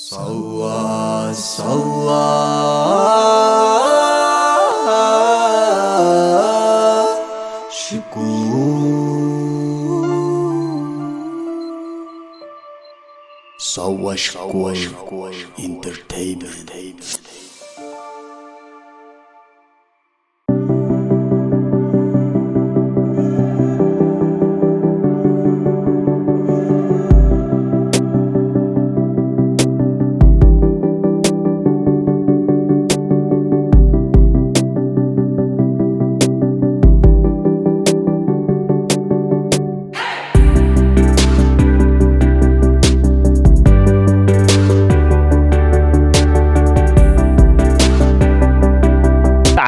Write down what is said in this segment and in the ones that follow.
ሳዋ ሳዋ ሽኮር ሳዋ ሽኮር ኢንተርቴይንመንት።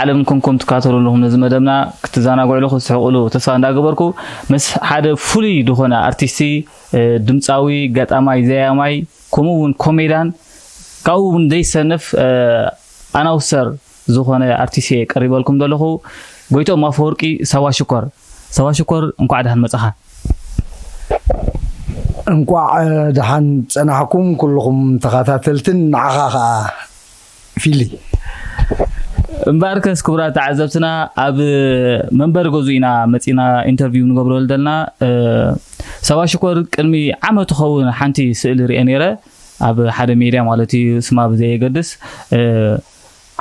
ዓለም ኮንኩም ትከታተሉ ኣለኹም ነዚ መደብና ክትዘናግዕሉ ክትስሕቁሉ ተስፋ እንዳገበርኩ ምስ ሓደ ፍሉይ ዝኾነ ኣርቲስቲ፣ እ፣ ድምፃዊ፣ ገጣማይ፣ ዘያማይ፣ ከምኡ እውን ኮሜዳን ካብኡ እውን ዘይሰንፍ፣ እ፣ ኣናውሰር ዝኾነ ኣርቲስት እየ ቀሪበልኩም ዘለኹ። ጎይቶም ኣፈወርቂ ሳዋ ሽኮር። ሳዋ ሽኮር፣ እንኳዕ ደሓን መጻኻ። እንኳዕ፣ እ፣ ደሓን ጸናሕኩም ኩልኹም ተኸታተልትን ንዓኻ ኸኣ ፊሊ። እምበኣርከስ ክቡራት ተዓዘብትና፣ ኣብ መንበሪ ገዝኡ ኢና መጺና ኢንተርቪው ንገብረሉ ዘለና። እ፣ ሳዋ ሽኮር ቅድሚ ዓመት ትኸውን ሓንቲ ስእሊ ርእየ ነይረ ኣብ ሓደ ሜድያ ማለት እዩ፣ ስማ ብዘየገድስ። እ፣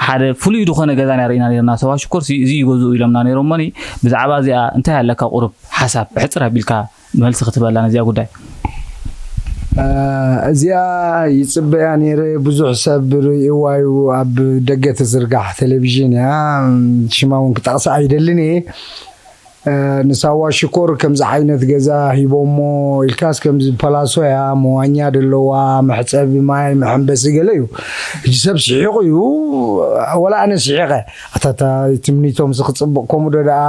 ሓደ ፍሉይ ዝኾነ ገዛ ኢና ርኢና ነይርና። ሳዋ ሽኮር ሲ-፣ እዚ እዩ ገዝኡ ኢሎምና ነይሮም። እሞኒ ብዛዕባ እዚኣ እንታይ ኣለካ ቁሩብ ሓሳብ ብሕጽር ኣቢልካ መልሲ ክትበላ ነዚኣ ጉዳይ? እ፣ እዚኣ ይጽበያ ነይረ። ብዙሕ ሰብ ርእይዋ እዩ። ኣብ ደገ ትዝርጋሕ ቴሌቪዥን እያ። ሽማ እውን ክጠቕሳ ኣይደልን እየ። እ፣ ንሳዋ ሽኮር ከምዚ ዓይነት ገዛ ሂቦሞ ኢልካስ፣ ከምዚ ፓላሶ እያ፣ መዋኛ ደለዋ፣ መሕጸቢ ማይ፣ መሐንበሲ ገለ እዩ። ሕጂ ሰብ ስሒቑ እዩ፣ ወላ ኣነ ስሒቐ። ኣታታ ትምኒቶም ክጽብቕ፣ ከምኡ ዶ ደኣ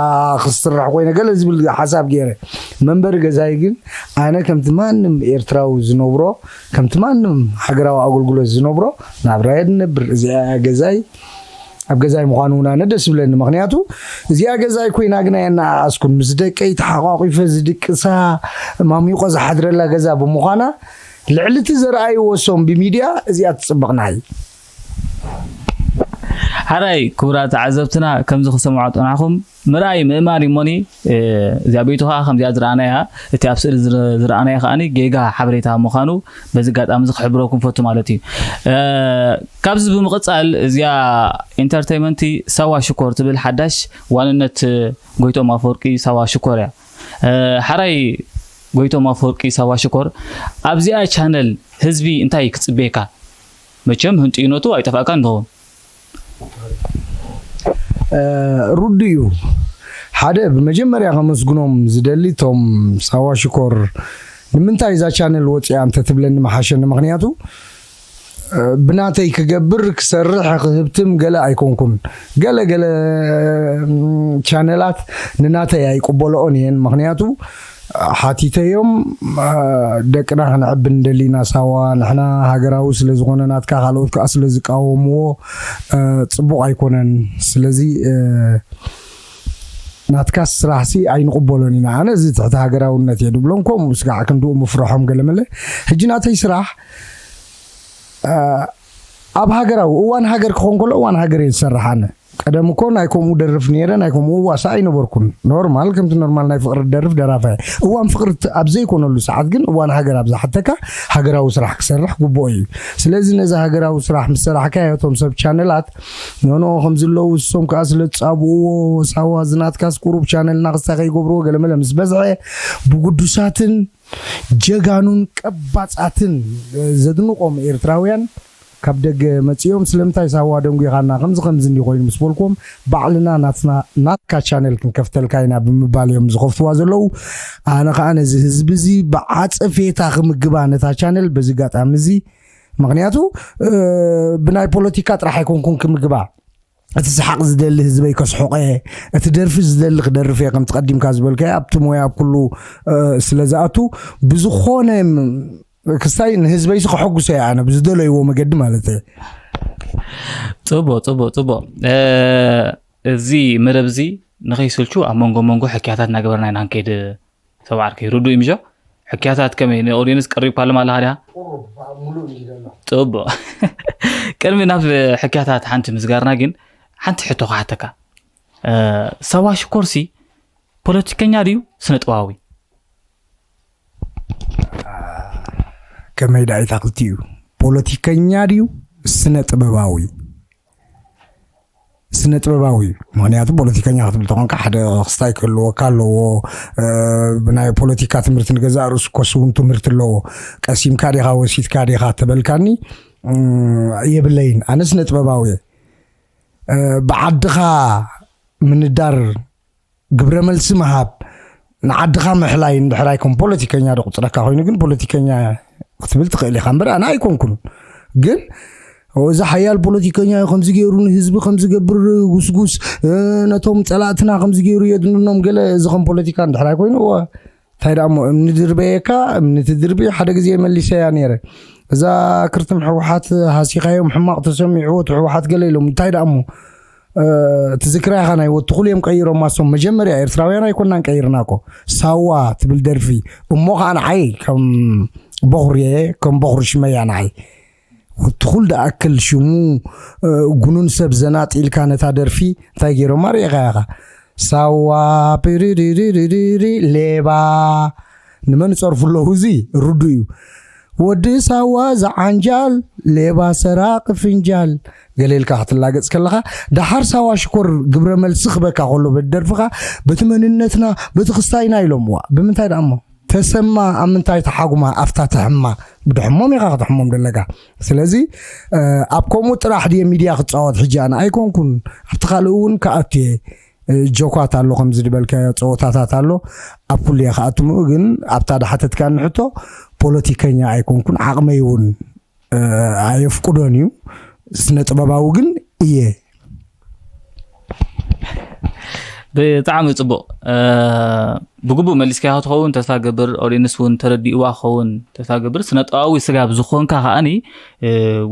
ክስራሕ ኮይነ፣ ገለ ዝብል ሓሳብ ገይረ። መንበሪ ገዛይ ግን ኣነ ከምቲ ማንም ኤርትራዊ ዝነብሮ፣ ከምቲ ማንም ሃገራዊ ኣገልግሎት ዝነብሮ ናብራየ ዝነብር። እዚኣ ገዛይ ኣብ ገዛይ ምዃኑ እውን ኣነ ደስ ይብለኒ። ምኽንያቱ እዚኣ ገዛይ ኮይና ግን ኣየነኣኣስኩን። ምስ ደቀይ ተሓቋቒፈ ዝድቅሳ፣ ማሚቆ ዝሓድረላ ገዛ ብምዃና፣ ልዕሊ እቲ ዘርኣይዎ እሶም ብሚድያ እዚኣ ትጽብቕ ናይ። ሓራይ ክቡራት ተዓዘብትና፣ ከምዚ ክሰምዖ ጸናሕኩም። ምርኣይ ምእማን እዩ እሞኒ፣ እ፣ እዚኣ ቤቱ ኸኣ ከምዚኣ ዝረኣናያ፣ እቲ ኣብ ስእሊ ዝረ-፣ ዝረኣናዮ ከኣኒ ጌጋ ሓበሬታ ምዃኑ በዚ ኣጋጣሚ እዚ ክሕብረኩም ፈቱ ማለት እዩ። እ፣ ካብዚ ብምቕጻል እዚኣ ኢንተርተይመንቲ ሳዋ ሽኮር ትብል ሓዳሽ ዋንነት ጎይቶም ኣፈወርቂ ሳዋ ሽኮር እያ። እ፣ ሓራይ ጎይቶም ኣፈወርቂ ሳዋ ሽኮር፣ ኣብዚኣ ቻነል ህዝቢ እንታይ ክጽበየካ? መቸም ህንጥዩነቱ ኣይጠፋእካን ይኸውን። እ፣ ርዱእ እዩ። ሓደ ብመጀመርያ ከመስግኖም ዝደሊ እቶም ሳዋ ሽኮር ንምንታይ እዛ ቻነል ወፂኣ እንተትብለኒ መሓሸኒ። ምኽንያቱ፣ እ፣ ብናተይ ክገብር፣ ክሰርሕ፣ ክህብትም ገለ ኣይኮንኩን። ገለ ገለ፣ እም፣ ቻነላት ንናተይ ኣይቅበልኦን እየን። ምኽንያቱ፣ ሓቲተዮም፣ እ፣ ደቅና ክነዕቢ ንደሊ ኢና ሳዋ፣ ንሕና ሃገራዊ ስለ ዝኾነ ናትካ፣ ካልኦት ከኣ ስለ ዝቃወምዎ፣ እ፣ ጽቡቕ ኣይኮነን። ስለዚ፣ እ፣ ናትካ ስራሕሲ ኣይንቕበሎን ኢና። ኣነ እዚ ትሕቲ ሃገራውነት እየ ድብሎም፣ ከምኡ ስጋዕ ክንድኡ ምፍርሖም ገለመለ። ሕጂ ናተይ ስራሕ፣ እ፣ ኣብ ሃገራዊ፣ እዋን ሃገር ክኾን ከሎ እዋን ሃገር እየ ዝሰርሕ ኣነ። ቀደም እኮ ናይ ከምኡ ደርፍ ነይረ፣ ናይ ከምኡ ዋሳ ኣይነበርኩን። ኖርማል፣ ከምቲ ኖርማል ናይ ፍቕሪ ደርፍ ደራፋ እየ። እዋን ፍቕሪ ት-፣ ኣብ ዘይኮነሉ ሰዓት ግን እዋን ሃገር ኣብ ዝሓተካ ሃገራዊ ስራሕ ክሰርሕ ግቡኦ እዩ። ስለዚ ነዚ ሃገራዊ ስራሕ ምስ ሰራሕካዮ፣ እቶም ሰብ ቻነላት ኖኖ ከም ዝለዉ እሶም ከኣ ስለ ዝጻብእዎ፣ ሳዋ ዝናትካስ ቁሩብ ቻነልና ክስታይ ከይገብርዎ ገለመለ ምስ በዝሐ፣ ብግዱሳትን ጀጋኑን ቀባጻትን ዘድንቖም ኤርትራውያን ካብ ደገ መጺኦም፣ "ስለምንታይ ሳዋ ደንጒኻና? ከምዚ ከምዚ እንዲ ኮይኑ?" ምስ በልክዎም፣ "ባዕልና ናትና፣ ናትካ ቻነል ክንከፍተልካ ኢና" ብምባል እዮም ዝኸፍትዋ ዘለዉ። ኣነ ኸኣ ነዚ ህዝቢ እዚ ብዓጸፌታ ክምግባ ነታ ቻነል በዚ ኣጋጣሚ እዚ፣ ምኽንያቱ፣ እ፣ ብናይ ፖለቲካ ጥራሕ ኣይኮንኩን ክምግባ። እቲ ሰሓቕ ዝደሊ ህዝበይ ከስሕቖ እየ፣ እቲ ደርፊ ዝደሊ ክደርፍ እየ፣ ከምቲ ቀዲምካ ዝበልካዮ ኣብቲ ሞያ ኣብ ኩሉ፣ እ፣ ስለ ዝኣቱ፣ ብዝኾነ ም-፣ ክስታይ ንህዝበይሲ ከሐጉሶ እየ ኣነ ብዝደለይዎ መገዲ ማለት እየ። ጽቡቕ፣ ጽቡቕ፣ ጽቡቕ። እ፣ እዚ መደብ እዚ ንኸይስልቹ ኣብ መንጎ መንጎ ሕክያታት እናገበርና ኢና ክንከይድ፣ ሰብ ዓርከይ፣ ርዱእ እዩ ምሾ? ሕክያታት ከመይ ንኦዲየንስ ቀሪብካ ኣለማ ኣለኻ ድያ? ጽቡቕ። ቅድሚ ናብ ሕክያታት ሓንቲ ምስጋርና ግን ሓንቲ ሕቶ ክሓተካ። ሰባ ሽኮርሲ ፖለቲከኛ ድዩ ስነ ጥበባዊ? ከመይ ዳይታ ክልቲኡ ፖለቲከኛ ድዩ ስነ ጥበባዊ? ስነ ጥበባዊ። ምክንያቱ ፖለቲከኛ ክትብል ተኾንካ ሓደ ክስታይ ክህልወካ ኣለዎ። ብናይ ፖለቲካ ትምህርቲ ንገዛእ ርእሱ ኮስ እውን ትምህርቲ ኣለዎ። ቀሲምካ ዲኻ ወሲድካ ዲኻ ተበልካኒ የብለይን። ኣነ ስነ ጥበባዊ እየ። ብዓድኻ ምንዳር፣ ግብረ መልሲ ምሃብ፣ ንዓድኻ ምሕላይ እንድሕር ኣይኮን ፖለቲከኛ ዶ ቁፅረካ ኮይኑ ግን ፖለቲከኛ ክትብል ትኽእል ኢኻ እምበር ኣነ ኣይኮንኩን። ግን እዚ ሓያል ፖለቲከኛ እዩ ከምዚ ገይሩ ንህዝቢ ከምዚ ገብር ጉስጉስ ነቶም ፀላእትና ከምዚ ገይሩ የድንኖም ገለ እዚ ከም ፖለቲካ እንድሕር ኣይኮይኑ እንታይ ደኣ እሞ እምኒ ድርበየካ እምኒ ትድርቢ ሓደ ግዜ መሊሰያ ነይረ። እዛ ክርትም ህወሓት ሃሲኻዮም ሕማቕ ተሰሚዕዎ እቲ ህወሓት ገለ ኢሎም እንታይ ደኣ እሞ ትዝክራ ኢኻ ናይ ወትኹል እዮም ቀይሮማ እሶም መጀመርያ ኤርትራውያን ኣይኮናን ቀይርና እኮ ሳዋ ትብል ደርፊ እሞ ከዓ ንዓይ ከም በኹርየ ከም በኹሪ ሽመያ ንዓይ ወትኹል ደኣክል ሽሙ ጉኑን ሰብ ዘናጢልካ ነታ ደርፊ እንታይ ገይሮማ ርኢኻ ኢኻ ሳዋ ፒሪሪሪሪሪ ሌባ ንመን ጸርፉ ኣለዉ እዚ ርዱ እዩ ወዲ ሳዋ ዝዓንጃል ሌባ ሰራቂ ፍንጃል ገሌልካ ክትላገጽ ከለኻ ደሓር ሳዋ ሽኮር ግብረ መልሲ ክበካ ከሎ በደርፍኻ በቲ መንነትና በቲ ክስታይና ኢሎምዋ ብምንታይ ደኣሞ ተሰማ ኣብ ምንታይ ተሓጉማ ኣብታ ተሕማ ብድሕሞም ኢኻ ክትሕሞም ደለካ ስለዚ ኣብ ከምኡ ጥራሕ ድየ ሚድያ ክፃወት ሕጂ ኣነ ኣይኮንኩን ኣብቲ ካልእ እውን ክኣቱ እየ ጆኳት ኣሎ ከምዚ ዝበልካዮ ፀወታታት ኣሎ ኣብ ኩሉ እየ ክኣትምኡ ግን ኣብታ ድሓተትካኒ ሕቶ ፖለቲከኛ ኣይኮንኩን ዓቕመይ እውን ኣየፍቅዶን እዩ ስነ ጥበባዊ ግን እየ ብጣዕሚ ፅቡቕ ብግቡእ መሊስካዮ ትኸውን ተስፋ ገብር ኦዲንስ እውን ተረዲእዋ ክኸውን ተስፋ ገብር ስነ ጥበባዊ ስጋብ ዝኾንካ ከዓኒ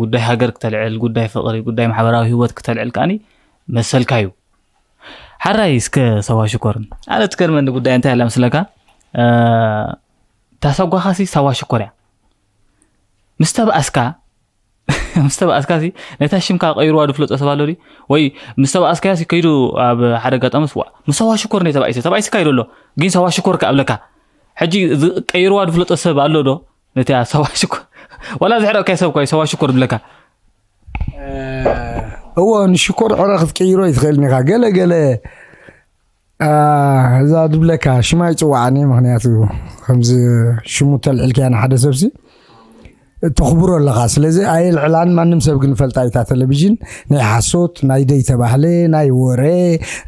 ጉዳይ ሃገር ክተልዕል ጉዳይ ፍቕሪ ጉዳይ ማሕበራዊ ህይወት ክተልዕል ከዓኒ መሰልካ እዩ ሓራይ እስከ ሰባ ሽኮር ኣነ ትገርመኒ ጉዳይ እንታይ ኣላ ምስለካ ታሰጓኻሲ ሰባ ሽኮር እያ ምስ ተባእስካ ምስ ተባእስካ ሲ ነታ ሽምካ ቀይርዋ ድፍለጦ ሰብ ኣሎ ድዩ ወይ ምስ ተባእስካያ ሲ ከይዱ ኣብ ሓደ ኣጋጣሚ ስዋ ምስ ሰዋ ሽኮር ነ ተባኢሰ ተባኢስካ ኢሉ ኣሎ ግን ሰዋ ሽኮር ከኣብለካ ሕጂ ቀይርዋ ድፍለጦ ሰብ ኣሎ ዶ ነቲ ሰዋ ሽኮር ዋላ ዝሕረቅካይ ሰብ ኮይ ሰዋ ሽኮር ድብለካ እዎ ንሽኮር ዕረ ክትቀይሮ ይትኽእል ኒኻ ገለ ገለ እዛ ድብለካ ሽማ ይፅዋዓኒ ምክንያቱ ከምዚ ሽሙ ተልዕልካያ ንሓደ ሰብሲ ተኽብሮ ኣለኻ ስለዚ ኣየልዕላን ማንም ሰብ ግን ፈልጣ እታ ቴሌቪዥን ናይ ሓሶት ናይ ደይ ተባህለ ናይ ወረ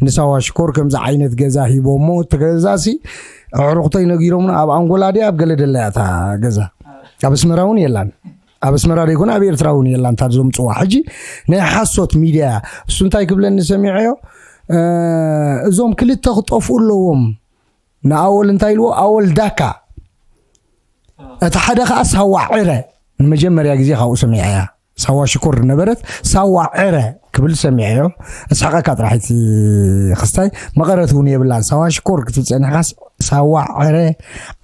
ንሳዋ ሽኮር ከምዚ ዓይነት ገዛ ሂቦሞ እቲ ገዛሲ ኣዕሩኽተይ ነጊሮምና ኣብ ኣንጎላ ድያ ኣብ ገለ ደለያ እታ ገዛ ኣብ ኣስመራ እውን የላን ኣብ ኣስመራ ደይኮነ ኣብ ኤርትራ እውን የላን እታ ዘምፅዋ ሕጂ ናይ ሓሶት ሚድያ እሱ እንታይ ክብለኒ ሰሚዐዮ እዞም ክልተ ክጠፍኡ ኣለዎም ንኣወል እንታይ ኢልዎ ኣወል ዳካ እቲ ሓደ ከዓ ሳዋ ዕረ ንመጀመርያ ግዜ ካብኡ ሰሚዐያ ሳዋ ሽኮር ዝነበረት ሳዋ ዕረ ክብል ሰሚዐዮ እስሓቀካ ጥራሕ እቲ ክስታይ መቐረት እውን የብላን ሳዋ ሽኮር ክትብል ፀኒሕካ ሳዋ ዕረ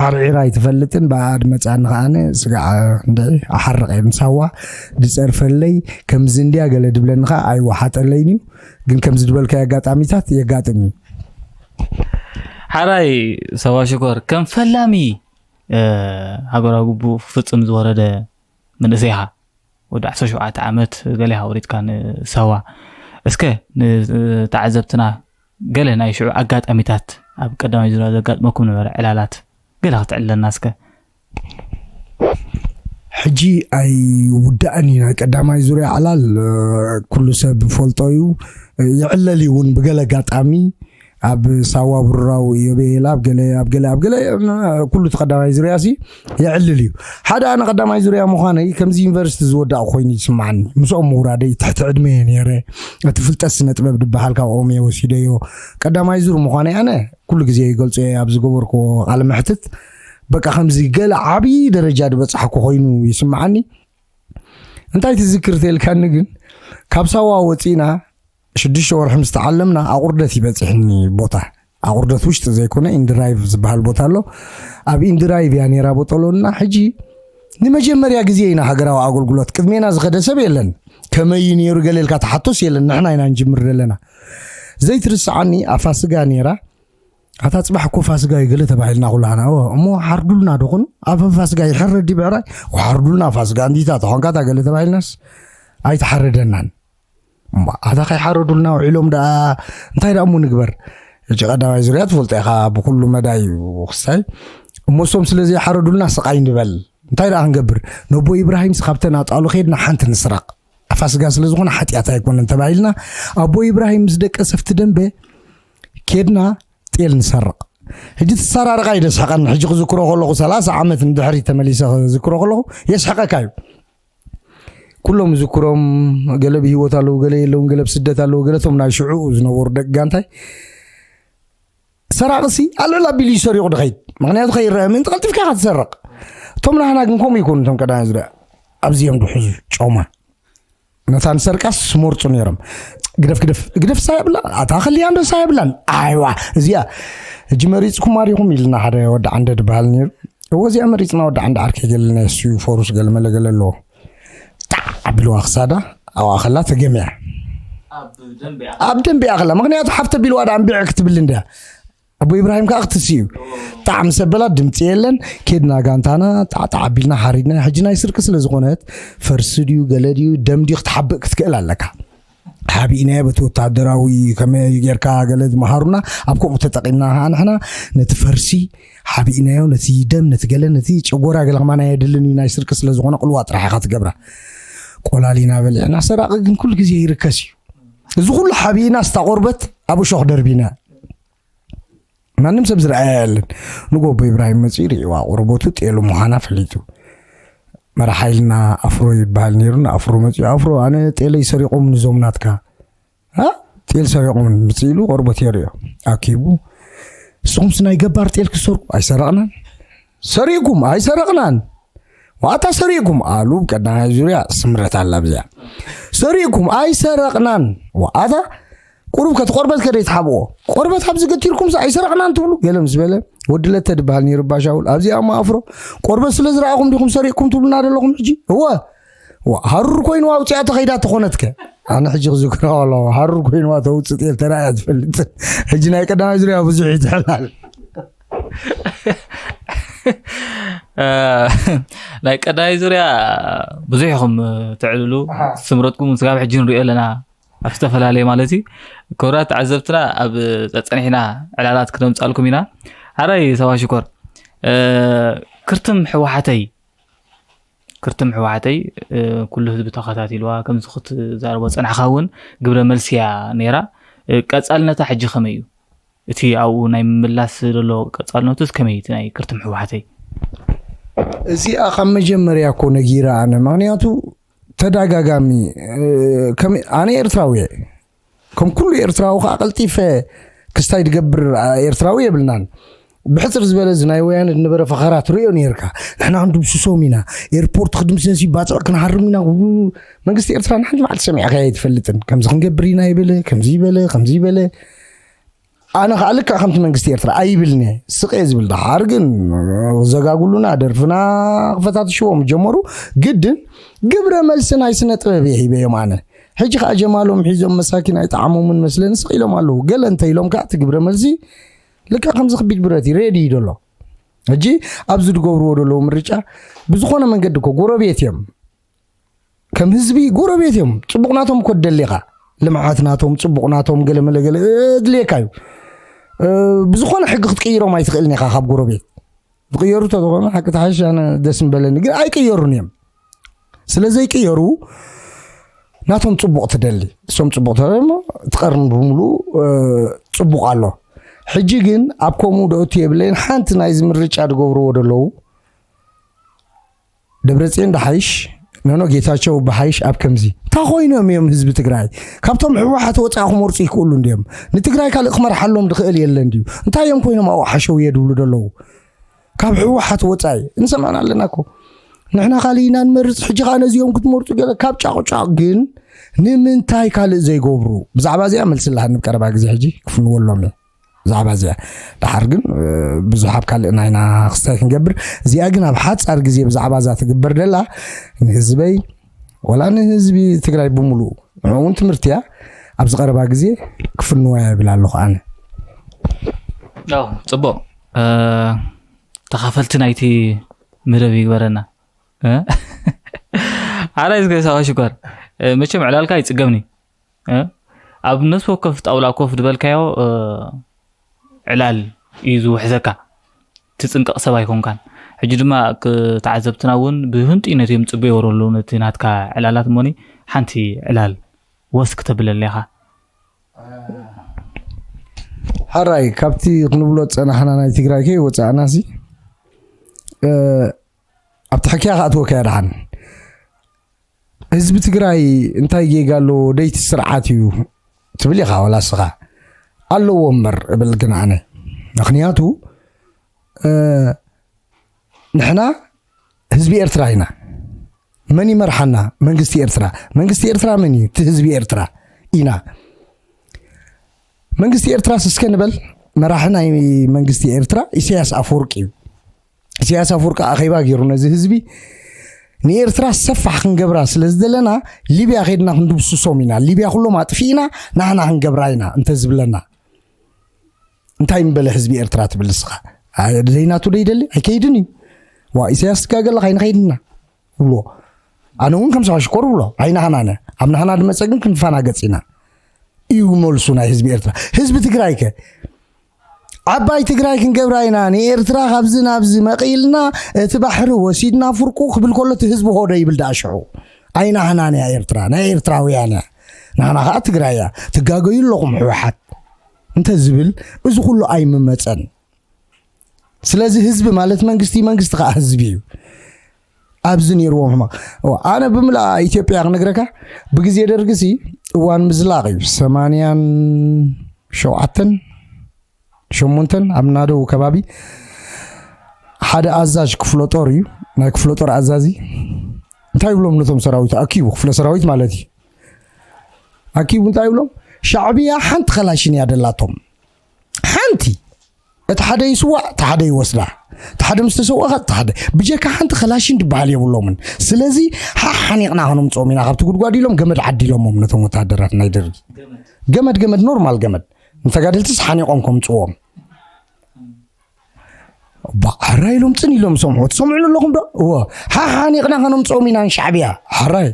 ዓርዒራ ኣይትፈልጥን ብኣድ መፅኣኒ ከዓነ ስጋዕ እንድዒ ኣሓርቕ እየ ንሳዋ ድፀርፈለይ ከምዚ እንድያ ገለ ድብለኒ ከዓ ኣይወሓጠለይን እዩ ግን ከምዚ ድበልካዮ ኣጋጣሚታት የጋጥም እዩ ሓራይ ሰባ ሽኮር ከም ፈላሚ ሃገራዊ ግቡ ፍፅም ዝወረደ መንእሰይ ኢኻ ወዲ ዓሰርተ ሸውዓተ ዓመት ገለ ኢኻ ወሪድካ ንሰዋ እስከ ንተዓዘብትና ገለ ናይ ሽዑ ኣጋጣሚታት ኣብ ቀዳማይ ዙርያ ዘጋጥመኩም ነበረ ዕላላት ገለ ክትዕለና እስከ ሕጂ ኣይውዳእን እዩ ናይ ቀዳማይ ዙርያ ዕላል ኩሉ ሰብ ፈልጦ እዩ ይዕለል እውን ብገለ ኣጋጣሚ ኣብ ሳዋ ብሩራዊ የበየላ ኣብ ገለ ኣብ ገለ ኣብ ገለ ኩሉ እቲ ቀዳማይ ዙርያ ሲ የዕልል እዩ ሓደ ኣነ ቀዳማይ ዙርያ ምዃነይ ከምዚ ዩኒቨርሲቲ ዝወዳእ ኮይኑ ይስማዓኒ ምስኦም ምውራደይ ትሕቲ ዕድመየ ነይረ እቲ ፍልጠት ስነ ጥበብ ዝበሃል ካብኦም እየ ወሲደዮ ቀዳማይ ዙር ምዃነይ ኣነ ኩሉ ግዜ ይገልጾ እየ ኣብ ዝገበርክዎ ቃለ መሕትት በቃ ከምዚ ገለ ዓብዪ ደረጃ ዝበጻሕኩ ኮይኑ ይስምዓኒ እንታይ ትዝክር ተልካኒ ግን ካብ ሳዋ ወፂና ሽዱሽተ ወርሒ ምስ ተዓለምና ኣቑርደት ይበፅሕኒ ቦታ ኣቑርደት ውሽጢ ዘይኮነ ኢንድራይቭ ዝበሃል ቦታ ኣሎ። ኣብ ኢንድራይቭ እያ ነይራ ቦጦሎና። ሕጂ ንመጀመርያ ግዜ ኢና ሃገራዊ ኣገልግሎት። ቅድሜና ዝኸደ ሰብ የለን። ከመይ እዩ ነይሩ ገለ ኢልካ ትሓቶስ የለን። ንሕና ኢና ንጅምር ዘለና። ዘይትርስዓኒ ኣፋስጋ ነይራ። ኣታ ጽባሕ እኮ ፋስጋ እዩ ገለ ተባሂልና ኩላህና። እሞ ሓርዱልና ዶ ኹኑ? ኣብ ፋስጋ ይሕረድ ድዩ ብዕራይ? ሓርዱልና ፋስጋ እንዲታ ተኾንካ እታ ገለ ተባሂልናስ ኣይተሓረደናን። እሞ ኣታ ከይሓረዱልና ውዒሎም ደኣ እንታይ ደኣ እሞ ንግበር? ሕጂ ቀዳማይ ዙርያ ትፈልጦ ኢኻ ብኩሉ መዳይ እዩ ክስታይ። እሞ እሶም ስለ ዘይሓረዱልና ስቓይ ንበል። እንታይ ደኣ ክንገብር? ነቦ ኢብራሂምስ ካብተን ኣጣሉ ኸይድና ሓንቲ ንስረቕ። ኣፋስጋ ስለ ዝኾነ ሓጢኣት ኣይኮነን ተባሂልና ኣቦ ኢብራሂም ምስ ደቀሰ ኣብቲ ደንበ ኬድና ጤል ንሰርቕ። ሕጂ ትሰራርቓ እዩ ደስሕቐኒ። ሕጂ ክዝክሮ ከለኹ ሰላሳ ዓመት ንድሕሪት ተመሊሰ ክዝክሮ ከለኹ የስሕቐካ እዩ። ኩሎም ዝክሮም ገለ ብህይወት ኣለዉ፣ ገለ የለውን፣ ገለ ብስደት ኣለዉ፣ ገለቶም ናይ ሽዑ ዝነበሩ ደቂ ጋንታይ ሰራቕሲ ኣልዕል ኣቢሉ እዩ ሰሪቑ ድኸይድ። ምኽንያቱ ከይረአ ምእንቲ ቀልጢፍካ ኢኻ ትሰርቕ። እቶም ናህና ግን ከምኡ ይኮኑ። እቶም ቀዳማይ ዙርያ ኣብዚኦም ድሕዙ ጮማ ነታ ንሰርቃስ ስመርጹ ነይሮም። ግደፍ ግደፍ ግደፍ ሳ የብላ ኣታ ከልያ እንዶ ሳ የብላን። ኣይዋ እዚኣ ሕጂ መሪጽኩም ኣሪኹም ኢልና ሓደ ወዲ ዓንደ ድበሃል ነይሩ። እዎ እዚኣ መሪጽና ወዲ ዓንደ ዓርከይ ገለና የሱ ፈሩስ ገለመለ ገለ ኣለዎ። ጣዕ ኣቢልዋ ክሳዳ ኣብኣ ከላ ተገምያ። ኣብ ደንቢኣ ከላ ምኽንያቱ ሓፍተ ቢልዋ ዳ ኣንቢዐ ክትብል እንድያ። ኣቦ ኢብራሂም ከዓ ክትስዩ ጣዕ ምስ ኣበላ ድምፂ የለን። ኬድና ጋንታና ጣዕጣዕ ኣቢልና ሓሪድና። ሕጂ ናይ ስርቂ ስለ ዝኾነት ፈርሲ ድዩ ገለ ድዩ ደም ድዩ ክትሓብእ ክትክእል ኣለካ። ሓቢእናዮ በቲ ወታደራዊ ከመይ ጌርካ ገለ ዝመሃሩና ኣብ ከምኡ ተጠቒምና ከዓ ንሕና ነቲ ፈርሲ ሓቢእናዮ ነቲ ደም ነቲ ገለ ነቲ ጨጎራ ገለ ከማና የድልን እዩ። ናይ ስርቂ ስለ ዝኾነ ቅልዋ ጥራሕ ኢኻ ትገብራ። ቆላሊና በሊዕና ሰራቒ ግን ኩሉ ግዜ ይርከስ እዩ። እዚ ኩሉ ሓቢእና ስታ ቆርበት ኣብ እሾኽ ደርቢና ማንም ሰብ ዝረኣያ የለን። ንጎቦ ኢብራሂም መፂኡ ሪእዋ ቁርበቱ ጤሉ ምዃና ፈሊጡ። መራሓ ኢልና ኣፍሮ ይበሃል ነይሩ። ንኣፍሮ መፂኡ ኣፍሮ ኣነ ጤለይ ሰሪቆም ንዞም ናትካ አ? ጤል ሰሪቆም ምፅእ ኢሉ ቆርበት የርእዮ ኣኪቡ። ንስኹምስ ናይ ገባር ጤል ክሰርቁ ኣይሰረቕናን። ሰሪቅኩም ኣይሰረቕናን። ዋታ ሰሪቅኩም ኣሉ ቀዳማይ ዙርያ ስምረት ኣላ ብዚኣ ሰሪቅኩም ኣይሰረቕናን። ዋታ ቁሩብ ከቲ ቆርበት ከደይ ትሓብኦ ቆርበት ኣብዚ ገቲርኩም ኣይሰረቕናን ትብሉ ገለ ምስ በለ ወዲ ለተ ድበሃል ነይሩ ባሻውል ኣብዚኣ እሞ ኣፍሮ ቆርበት ስለ ዝረኣኹም ዲኹም ሰሪቅኩም ትብሉና ዘለኹም ሕጂ እወ ሃሩር ኮይኑ ኣውፅኣ ተኸይዳ ተኾነትከ ኣነ ሕጂ ክዝክሮ ኣለኹ ሃሩር ኮይንዋ ተውፅእ ጤል ተራእያ ትፈልጥን ሕጂ ናይ ቀዳማይ ዙርያ ብዙሕ ይትሕላል ናይ ቀዳይ ዙርያ ብዙሕ ኢኹም ትዕልሉ ስምረትኩም ስጋብ ሕጂ ንሪኦ ኣለና ኣብ ዝተፈላለየ ማለት እዩ ክብራት ተዓዘብትና ኣብ ፀፀኒሕና ዕላላት ክነምፃልኩም ኢና ሓራይ ሰባ ሽኮር ክርትም ሕወሓተይ ክርትም ሕወሓተይ ኩሉ ህዝቢ ተኸታቲልዋ ከምዚ ክትዛረቦ ፀናሕካ እውን ግብረ መልሲ እያ ነይራ ቀፃልነታ ሕጂ ከመይ እዩ እቲ ኣብኡ ናይ ምምላስ ዘሎ ቀፃልነቱስ ከመይ እቲ ናይ ክርትም ሕወሓተይ እዚኣ ካብ መጀመርያ እኮ ነጊረ ኣነ ምክንያቱ ተዳጋጋሚ ኣነ ኤርትራዊ ከም ኩሉ ኤርትራዊ ከዓ ቀልጢፈ ክስታይ ድገብር ኤርትራዊ የብልናን ብሕፅር ዝበለ እዚ ናይ ወያነ ዝነበረ ፈኸራ ትርእዮ ነርካ ንሕና ክንድምስሶም ኢና ኤርፖርት ክድምሰስ እዩ ባፅዕ ክንሃርም ኢና መንግስቲ ኤርትራ ንሓንቲ መዓልቲ ሰሚዕካዮ ኣይትፈልጥን ከምዚ ክንገብር ኢና ይበለ ከምዚ ይበለ ከምዚ ይበለ ኣነ ከዓ ልክዕ ከምቲ መንግስቲ ኤርትራ ኣይብልን እየ ስቕ እየ ዝብል ደሓር ግን ዘጋጉሉና ደርፍና ክፈታትሽዎም ጀመሩ ግድን ግብረ መልሲ ናይ ስነ ጥበብ እየ ሂበዮም ኣነ ሕጂ ከዓ ጀማሎም ሒዞም መሳኪን ኣይጠዓሞምን መስለኒ ስቕ ኢሎም ኣለዉ ገለ እንተ ኢሎም ከዓ እቲ ግብረ መልሲ ልክዕ ከምዚ ክቢድ ብረት እዩ ሬዲ እዩ ደሎ ሕጂ ኣብዚ ዝገብርዎ ደለዉ ምርጫ ብዝኾነ መንገዲ እኮ ጎረቤት እዮም ከም ህዝቢ ጎረቤት እዮም ፅቡቕ ናቶም እኮ ትደሊ ኢኻ ልምዓት ናቶም ፅቡቕ ናቶም ገለ መለ ገለ ኣድልየካ እዩ ብዝኾነ ሕጊ ክትቅይሮም ኣይትኽእልን ኢኻ ካብ ጎረቤት ዝቅየሩ ተዝኾኑ ሓቂ ተሓሽ ኣነ ደስ ምበለኒ ግን ኣይቅየሩን እዮም ስለ ዘይቅየሩ ናቶም ፅቡቕ ትደሊ እሶም ፅቡቕ ተደሞ ትቐርኒ ብምሉ ፅቡቕ ኣሎ ሕጂ ግን ኣብ ከምኡ ደእቱ የብለይን ሓንቲ ናይዚ ምርጫ ዝገብርዎ ደለዉ ደብረፅዮን ደሓይሽ ኖኖ ጌታቸው ብሓይሽ ኣብ ከምዚ እንታይ ኮይኖም እዮም ህዝቢ ትግራይ ካብቶም ህወሓት ወፃኢ ክመርፁ ይክእሉ እንዲዮም ንትግራይ ካልእ ክመርሓሎም ዝኽእል የለ እንዲዩ እንታይ እዮም ኮይኖም ኣብኡ ሓሸውየ ድብሉ ደለዉ ካብ ህወሓት ወፃኢ ንሰምዕና ኣለና እኮ ንሕና ካልእ ኢና ንመርፅ ሕጂ ከዓ ነዚኦም ክትመርፁ ገለ ካብ ጫቑጫቕ ግን ንምንታይ ካልእ ዘይገብሩ ብዛዕባ እዚኣ መልሲ ኣለሃኒ ቀረባ ግዜ ሕጂ ክፍንወሎም እየ ብዛዕባ እዚኣ። ደሓር ግን ብዙሕ ኣብ ካልእ ናይና ክስታይ ክንገብር፣ እዚኣ ግን ኣብ ሓጻር ግዜ ብዛዕባ እዛ ትግበር ደላ ንህዝበይ ወላ ንህዝቢ ትግራይ ብምሉኡ ንዕኡ እውን ትምህርቲ እያ። ኣብዚ ቀረባ ግዜ ክፍንዋ ይብል ኣለኹ ኣነ። ጽቡቕ። ተኻፈልቲ ናይቲ መደብ ይግበረና። ኣራይ ዝገሳዋ ሽኳር፣ መቸም ዕላልካ ይጽገምኒ። ኣብ ነፍሲ ወከፍ ጣውላ ኮፍ ዝበልካዮ ዕላል እዩ ዝውሕዘካ። ትጽንቀቕ ሰብ ኣይኮንካን። ሕጂ ድማ ተዓዘብትና እውን ብህንጡይነት እዮም ጽበ ይወረሉ ነቲ ናትካ ዕላላት እሞኒ። ሓንቲ ዕላል ወስ ክተብለለኻ። ሓራይ ካብቲ ክንብሎ ዝጸናሕና ናይ ትግራይ ከይወጻእናሲ ኣብቲ ሕክያ ከኣትወካ ደሓን። ህዝቢ ትግራይ እንታይ ጌጋ ኣለዎ? ደይቲ ስርዓት እዩ ትብል ኢኻ ዋላ እስኻ። ኣለዎ እምበር እብል ግን ኣነ። ምኽንያቱ ንሕና ህዝቢ ኤርትራ ኢና። መን ይመርሓና? መንግስቲ ኤርትራ። መንግስቲ ኤርትራ መን እዩ? እቲ ህዝቢ ኤርትራ ኢና። መንግስቲ ኤርትራስ እስከ ንበል። መራሒ ናይ መንግስቲ ኤርትራ ኢሳያስ ኣፈወርቂ እዩ። ኢሳያስ ኣፈወርቂ ኣኼባ ገይሩ ነዚ ህዝቢ ንኤርትራ ሰፋሕ ክንገብራ ስለ ዝደለና ሊብያ ከይድና ክንድምስሶም ኢና፣ ሊብያ ኩሎም ኣጥፊእና ናህና ክንገብራ ኢና እንተዝብለና እንታይ ምበለ ህዝቢ ኤርትራ ትብል ንስኻ? ዘይናቱ ደይደሊ ኣይከይድን እዩ። ዋ ኢሳያስ ትጋገ ኣለኻ ኣይንኸይድና ብሎ። ኣነ እውን ከም ሰባ ሽኮር ብሎ ኣይናህናነ ኣብ ናህና ድመፀ ግን ክንፋናገፅ ኢና እዩ መልሱ ናይ ህዝቢ ኤርትራ። ህዝቢ ትግራይ ከ ዓባይ ትግራይ ክንገብራ ኢና ንኤርትራ ካብዚ ናብዚ መቒልና እቲ ባሕሪ ወሲድና ፍርቁ ክብል ከሎ እቲ ህዝቢ ሆደ ይብል ደኣ ሽዑ። ኣይናህናን እያ ኤርትራ ናይ ኤርትራውያን እያ። ናህና ከዓ ትግራይ እያ። ትጋገዩ ኣለኹም ህወሓት እንተ ዝብል እዚ ኩሉ ኣይምመፀን። ስለዚ ህዝቢ ማለት መንግስቲ መንግስቲ ከዓ ህዝቢ እዩ። ኣብዚ ነይርዎም ሕማቕ ኣነ ብምልኣ ኢትዮጵያ ክነግረካ ብግዜ ደርግሲ እዋን ምዝላቕ እዩ ሰማንያን ሸውዓተን ሸሞንተን ኣብ ናደው ከባቢ ሓደ ኣዛዥ ክፍለ ጦር እዩ ናይ ክፍለ ጦር ኣዛዚ እንታይ ይብሎም ነቶም ሰራዊት ኣኪቡ ክፍለ ሰራዊት ማለት እዩ ኣኪቡ እንታይ ይብሎም ሻዕብያ ሓንቲ ከላሽን እያ ደላቶም ሓንቲ እቲ ሓደ ይስዋእ እቲ ሓደ ይወስዳ እቲ ሓደ ምስ ተሰወኣ እቲ ሓደ ብጀካ ሓንቲ ከላሽን ዝበሃል የብሎምን ስለዚ ሓሓኒቕና ከነምፅኦም ኢና ካብቲ ጉድጓድ ኢሎም ገመድ ዓዲሎሞም ነቶም ወታደራት ናይ ደርጊ ገመድ ገመድ ኖርማል ገመድ ንተጋደልትስ ሓኒቖም ከምፅዎም ባዕራ ኢሎም ፅን ኢሎም ሰምዑ ትሰምዑ ኣለኹም ዶ እዎ ሓሓኒቕና ከነምፅኦም ኢና ንሻዕብያ ሓራይ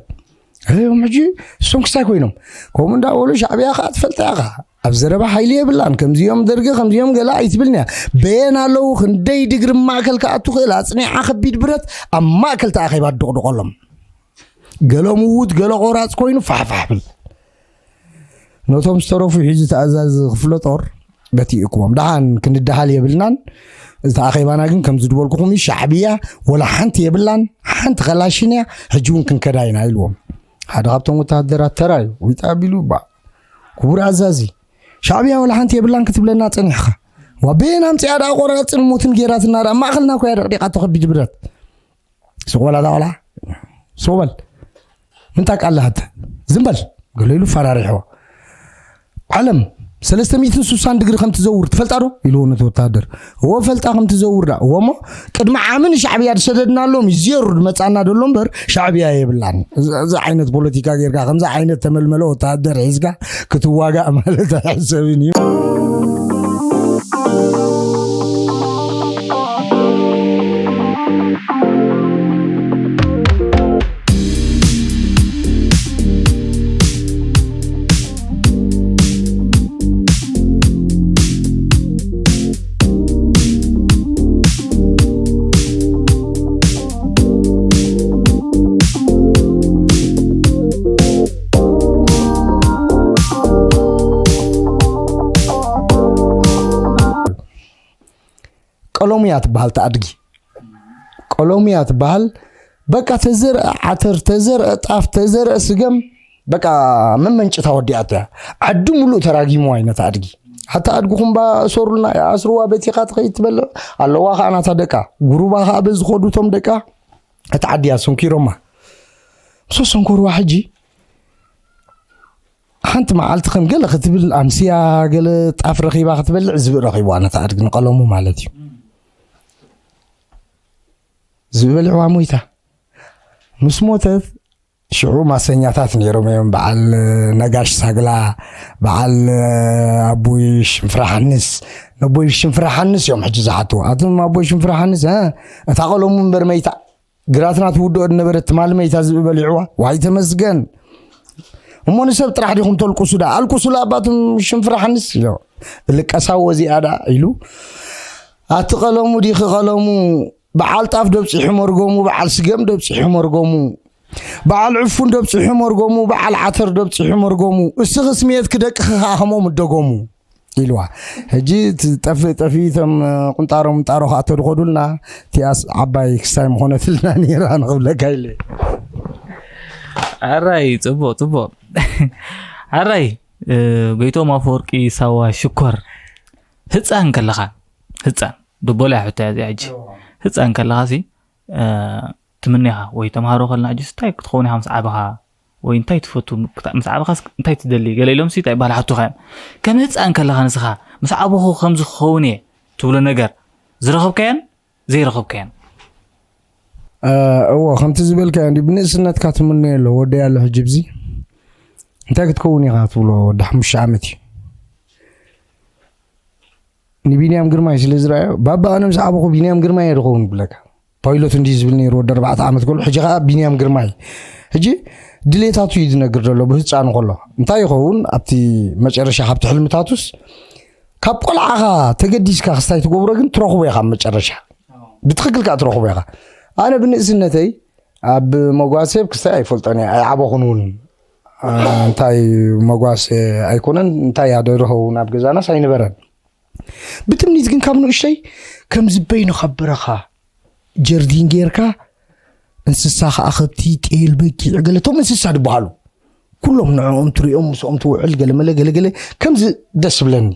እዮም ሕጂ እሶም ክስታይ ኮይኖም ከምኡ እንዳበሉ ሻዕብያ ከዓ ትፈልጣ ኢኻ ኣብ ዘረባ ሓይሊ የብላን ከምዚኦም ደርጊ ከምዚኦም ገለ ኣይትብልንያ በየን ኣለዉ ክንደይ ድግሪ ማእከል ክኣቱ ክእል ኣፅኒዓ ከቢድ ብረት ኣብ ማእከል ተኣኺባ ድቕድቐሎም ገለ ምውት ገለ ቆራፅ ኮይኑ ፋሕፋሕ ብል ነቶም ዝተረፉ ሒዙ ተኣዛዚ ክፍለ ጦር በቲ እኩቦም ደሓን ክንድሃል የብልናን እቲ ኣኼባና ግን ከምዚ ዝበልኩኹም እዩ ሻዕብያ ወላ ሓንቲ የብላን ሓንቲ ከላሽን እያ ሕጂ እውን ክንከዳ ኢና ኢልዎም ሓደ ካብቶም ወታደራት ተራዩ ዊጣ ቢሉ ባ ክቡር ኣዛዚ ሻዕብያ ወላ ሓንቲ የብላን ክትብለና ፀኒሕኻ ዋቤን ኣምፅያ ደኣ ቆራፅን ሞትን ጌራትና ደኣ ማእኸልና ኮያ ደቕዲቓቶ ከቢድ ብረት ስቕ በል ኣታ ቆልዓ ስቕ በል ምንታይ ቃል ኣለሃተ ዝም በል ገሎ ኢሉ ፈራሪሕዎ ዓለም ሰለስተ ሚእትን ሱሳን ድግሪ ከም ትዘውር ትፈልጣ ዶ ኢልዎ ነቲ ወታደር እዎ ፈልጣ ከም ትዘውር ዳ እዎ እሞ ቅድሚ ዓሚ ንሻዕብያ ዝሰደድናሎም እዩ ዜሩ ዝመፃና ደሎ እምበር ሻዕብያ የብላን እዚ ዓይነት ፖለቲካ ጌርካ ከምዚ ዓይነት ተመልመለ ወታደር ሒዝካ ክትዋጋእ ማለት ኣይሕሰብን እዩ ቀሎምያ ትበሃል ተኣድጊ ቀሎምያ ትበሃል በቃ ተዘርአ ዓተር ተዘርአ ጣፍ ተዘርአ ስገም በቃ መመንጭታ ወዲኣት እያ ዓዲ ሙሉእ ተራጊምዋ እዩ ነታ ኣድጊ ሓታ ኣድግኹም ባ እሰሩልና ኣስርዋ በቲኻ ትኸይድ ትበልዕ ኣለዋ ከዓ ናታ ደቃ ጉሩባ ከዓ በዚ ዝኸዱ እቶም ደቃ እቲ ዓዲ እያ ሰንኪሮማ ምስ ሰንኮርዋ ሕጂ ሓንቲ መዓልቲ ከም ገለ ክትብል ኣምስያ ገለ ጣፍ ረኺባ ክትበልዕ ዝብኢ ረኺብዋ ነታ ኣድጊ ንቐለሙ ማለት እዩ። ዝብኢ በሊዕዋ ሞይታ። ምስ ሞተት ሽዑ ማሰኛታት ነይሮም እዮም። በዓል ነጋሽ ሳግላ፣ በዓል ኣቦይ ሽንፍራ ሓንስ። ነቦይ ሽንፍራ ሓንስ እዮም ሕጂ ዝሓትዎ። ኣቶም ኣቦይ ሽንፍራ ሓንስ እ፣ እታ ቀለሙ እምበር መይታ፣ ግራትና ትውድኦ ዝነበረት ትማሊ መይታ ዝብኢ በሊዕዋ። ዋይ ተመስገን። እሞ ንሰብ ጥራሕ ዲኹም ተልቁሱ ዳ ኣልቁሱ ላባትም ሽንፍራ ሓንስ ኢሎ። ልቀሳ ወዚኣ ዳ ኢሉ። ኣቲ ቀለሙ ዲኺ ቀለሙ፣ በዓል ጣፍ ደብፂሑ መርገሙ፣ በዓል ስገም ደብፂሑ መርገሙ፣ በዓል ዕፉን ደብፂሑ መርገሙ፣ በዓል ዓተር ደብፂሑ መርገሙ፣ እስኺ ስሜትኪ ደቅኺ ከዓ ከምኦም እደገሙ ኢልዋ። ሕጂ እቲ ጠፍእ ጠፍእ እቶም ቁንጣሮ ምንጣሮ ከዓ ተድኸዱልና እቲኣስ ዓባይ ክስታይ ምኾነትልና ነይራ ንኽብለካ ኢለ። ኣራይ ጽቡቅ ጽቡቅ። ኣራይ ጎይቶም ኣፈወርቂ ሳዋ ሽኮር፣ ህፃን ከለኻ፣ ህፃን ድቦላ ሕቶ ያዚ ሕጂ፣ ህፃን ከለኻ ሲ ትምኒኻ ወይ ተምሃሮ ከልና ሕጂ እንታይ ክትኸውን ኢኻ ምስ ዓበኻ፣ ወይ እንታይ ትፈቱ፣ ምስ ዓበኻ እንታይ ትደሊ ገለ ኢሎም ሲ እንታይ ባል ሓቱኻ እዮም። ከም ህፃን ከለኻ ንስኻ ምስ ዓበኹ ከምዚ ክኸውን እየ ትብሎ ነገር ዝረኸብካዮን ዘይረኸብካዮን? እዎ፣ ከምቲ ዝበልካዮ እንዲ ብንእስነትካ ትምነዮ ኣሎ። ወደይ ኣሎ ሕጂ ብዚ እንታይ ክትከውን ኢኻ ትብሎ? ወዲ ሓሙሽተ ዓመት እዩ። ንቢንያም ግርማይ ስለ ዝረኣዮ፣ ባባ ኣነ ምስ ዓበኹ ቢንያም ግርማይ እየ ዝኸውን ብለካ። ፓይሎት እንዲ ዝብል ነይሩ ወዲ ኣርባዕተ ዓመት ከሎ፣ ሕጂ ከዓ ቢንያም ግርማይ። ሕጂ ድሌታቱ እዩ ዝነግር ዘሎ ብህፃኑ ከሎ። እንታይ ይኸውን ኣብቲ መጨረሻ ካብቲ ሕልምታቱስ፣ ካብ ቆልዓኻ ተገዲስካ ክስታይ ትገብሮ ግን ትረኽቦ ኢኻ ኣብ መጨረሻ። ብትኽክል ከዓ ትረኽቦ ኢኻ። ኣነ ብንእስነተይ ኣብ መጓሰ ክስታይ ኣይፈልጦን እየ፣ ኣይዓበኹን እውን። እንታይ መጓሰ ኣይኮነን፣ እንታይ ኣደርኸውን ኣብ ገዛናስ ኣይነበረን። ብትምኒት ግን ካብ ንእሽተይ ከም ዝበይኑ ካብ በረኻ ጀርዲን ጌርካ እንስሳ ከዓ ከብቲ፣ ጤል፣ በጊዕ፣ ገለ እቶም እንስሳ ዝበሃሉ ኩሎም ንዕኦም ትሪኦም፣ ምስኦም ትውዕል፣ ገለመለ ገለገለ ከምዚ ደስ ብለኒ።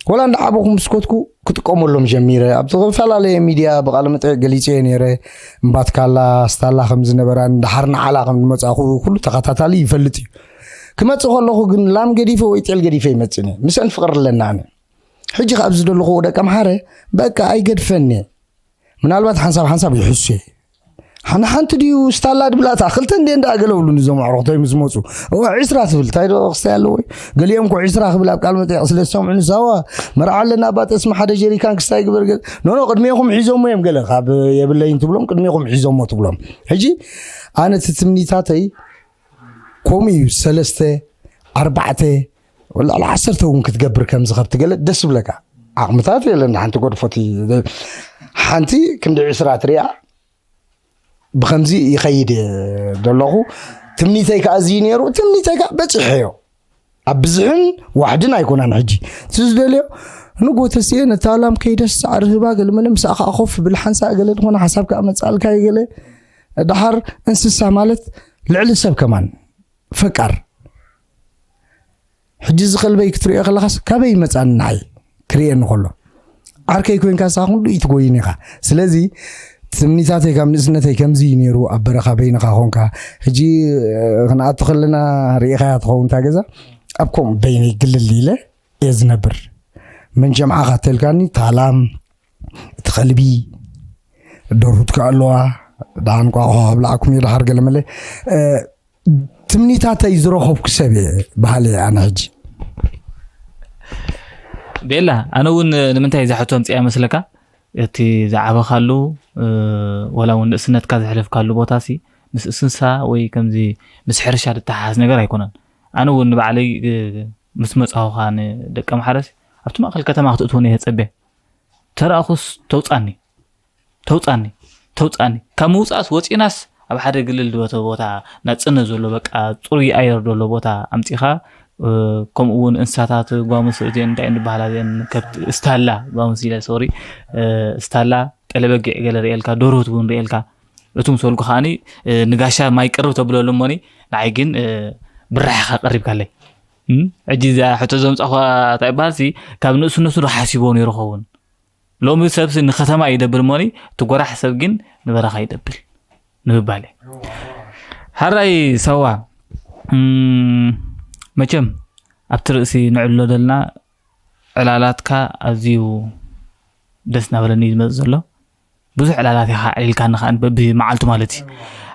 ወላ እንዳዓበኹ ምስ ኮትኩ ክጥቀመሎም ጀሚረ። ኣብ ዝተፈላለየ ሚድያ ብቃለ መጠይቅ ገሊፀ ነይረ። እምባትካላ ስታላ ከም ዝነበራን ደሓር ንዓላ ከም ዝመፃኹ ኩሉ ተኸታታሊ ይፈልጥ እዩ። ክመፅእ ከለኹ ግን ላም ገዲፈ ወይ ጤል ገዲፈ ይመፅእ ነይረ። ምስአን ፍቅሪ ኣለና ኣነ። ሕጂ ካብ ዝደለኹ ደቂ ኣምሓረ በቃ ኣይገድፈን እየ። ምናልባት ሓንሳብ ሓንሳብ ይሕሱ እየ። ሓንቲ ሓንቲ ድዩ ስታላ ድብላታ ክልተ እንደ እንዳ ገለብሉ ንዞም ኣዕሩኽተይ ምስ መፁ እዋ ዒስራ ትብል እንታይ ዶ ክስታይ ኣለዎ? ገሊኦም ኮ ዒስራ ክብል ኣብ ቃል መጠየቕ ስለ ዝሰምዑ ንሳዋ መርዓ ኣለና ኣባ ጠስሚ ሓደ ጀሪካን ክስታይ ግበር ገለ ኖኖ ቅድሜኹም ሒዞሞ እዮም ገለ ካብ የብለይን ትብሎም ቅድሜኹም ሒዞሞ ትብሎም። ሕጂ ኣነ እቲ ትምኒታተይ ከምኡ እዩ። ሰለስተ ኣርባዕተ ወላ ዓሰርተ እውን ክትገብር ከምዚ ከብቲ ገለ ደስ ብለካ። ዓቕምታት የለን ሓንቲ ጎድፎቲ ሓንቲ ክንዲ ዕስራ ትሪኣ ብከምዚ ይኸይድ እየ ዘለኹ። ትምኒተይ ከዓ እዚ ነይሩ። ትምኒተይ ከዓ በፂሐዮ። ኣብ ብዝሕን ዋሕድን ኣይኮነን። ሕጂ እቲ ዝደልዮ ንጎተስኤ ነታ ላም ከይደስ ሳዕሪ ህባ ገለመለ ምሳኣ ከዓ ኮፍ ብል ሓንሳእ ገለ ዝኾነ ሓሳብ ከዓ መፃልካ ገለ። ደሓር እንስሳ ማለት ልዕሊ ሰብ ከማን ፈቃር። ሕጂ እዚ ከልበይ ክትሪኦ ከለኻስ ካበይ ይመፃኒ ንዓይ ክርእየኒ ከሎ? ዓርከይ ኮይንካ ንስኻ ኩሉ እዩ ትጎይን ኢኻ። ስለዚ ትምኒታተይ ካብ ንእስነተይ ከምዚ እዩ ነይሩ። ኣብ በረኻ በይንኻ ኮንካ ሕጂ ክንኣቱ ከለና ርኢኻያ ትኸውን እታ ገዛ ኣብ ከምኡ በይነይ ግልል ኢለ እየ ዝነብር። መን ጀምዓኻ ተልካኒ ታላም እቲ ከልቢ ደርሁት ከ ኣለዋ ደሓን ቋቑሖ ከብልዓኩም እየ ደሓር ገለመለ ትምኒታተይ ዝረኸብኩ ሰብ እየ በሃሊ እየ ኣነ ሕጂ። ቤላ ኣነ እውን ንምንታይ እዛ ሕቶ ኣምፅኣ መስለካ እቲ ዝዓበኻሉ ወላ እውን ንእስነትካ ዘሕለፍካሉ ቦታ ሲ ምስ እስንሳ ወይ ከምዚ ምስ ሕርሻ ዝተሓሓዝ ነገር ኣይኮነን። ኣነ እውን ንባዕለይ ምስ መፃኹኻ ንደቂ ኣምሓረሲ ኣብቲ ማእኸል ከተማ ክትእትወኒ እየ ፀበ ተረኣኹስ ተውፃኒ ተውፃኒ ተውፃኒ ካብ ምውፃእስ ወፂናስ ኣብ ሓደ ግልል ዝበተ ቦታ ናፅነት ዘሎ በቃ ፅሩይ ኣየር ዘሎ ቦታ ኣምፂኻ ከምኡ እውን እንስሳታት ጓሙስ እዚአን እንታይ እንበሃላ እዚአን ከብቲ ስታላ ጓሙስ ኢለ ሶሪ ስታላ ጠለበጊዕ ገለ ርእየልካ ደርሁት እውን ርእየልካ እቱ ምሰልኩ ከዓኒ ንጋሻ ማይ ቅርብ ተብለሉ እሞኒ ንዓይ ግን ብራሕኻ ቀሪብካለይ ሕጂ እዚኣ ሕቶ ዘምፃኹ እንታይ ይበሃል ካብ ንእስነቱ ዶ ሓሲቦ ነይሩ ኸውን ሎሚ ሰብሲ ንከተማ ይደብል እሞኒ እቲ ጎራሕ ሰብ ግን ንበረኻ ይደብል ንምባል እየ ሓራይ ሰዋ እም፣ መቸም ኣብቲ ርእሲ ንዕሎ ዘለና ዕላላትካ ኣዝዩ ደስ እናበለኒ እዩ ዝመጽእ ዘሎ። ብዙሕ ዕላላት ኢኻ ኣዕሊልካኒ ከኣ በብመዓልቱ ማለት እዩ።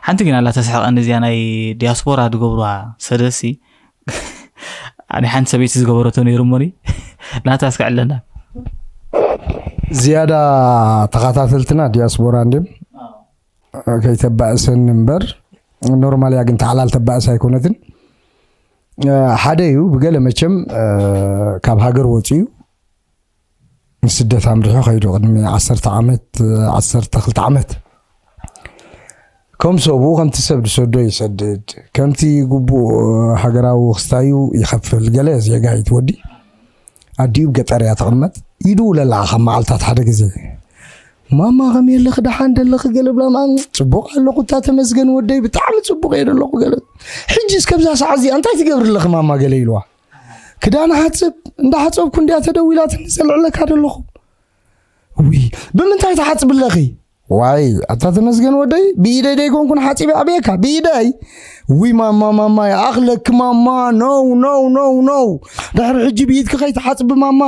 ሓንቲ ግን ኣላ ተስሕቐኒ፣ እዚኣ ናይ ዲያስፖራ ዝገብሩዋ ሰደሲ፣ ኣነ ሓንቲ ሰበይቲ ዝገበረቶ ነይሩ እሞኒ፣ ናታ እስከ ዕለና። ዝያዳ ተኸታተልትና ዲያስፖራ እንድም ከይተባእሰኒ እምበር፣ ኖርማል እያ ግን ተዓላል ተባእስ ኣይኮነትን። ሓደ እዩ። ብገለ መቸም ካብ ሃገር ወፂኡ ንስደት ኣምሪሑ ከይዱ ቅድሚ ዓሰርተ ዓመት፣ ዓሰርተ ክልተ ዓመት ከም ሰብኡ ከምቲ ሰብ ዝሰዶ ይሰድድ፣ ከምቲ ግቡእ ሃገራዊ ክስታዩ ይኸፍል። ገለ ዜጋ ይትወዲ ኣዲኡ ገጠር እያ ተቐመጥ። ይድውለላ ካብ መዓልታት ሓደ ግዜ፣ ማማ ከም የለኺ ደሓን ደለኺ ገለ ብላ። ማ ጽቡቕ ኣለኹ እታ ተመስገን ወደይ፣ ብጣዕሚ ጽቡቕ እየ ደለኹ ገለ። ሕጂ እስከብዛ ሰዓት እዚኣ እንታይ ትገብሪ ኣለኺ ማማ ገለ ኢልዋ። ክዳን ሓጽብ እንዳሓጸብኩ እንዲያ ተደዊላትኒ ዘልዕለካ ደለኹ። ውይ ብምንታይ ትሓጽቢ ኣለኺ? ዋይ ኣታ ተመስገን ወደይ፣ ብኢደይ ደይኮንኩን ሓጺበ ኣብየካ ብኢደይ። ውይ ማማ ማማ ይኣኽለኪ ማማ። ነው ነው ነው ነው። ድሕሪ ሕጂ ብኢድኪ ከይትሓጽቢ ማማ።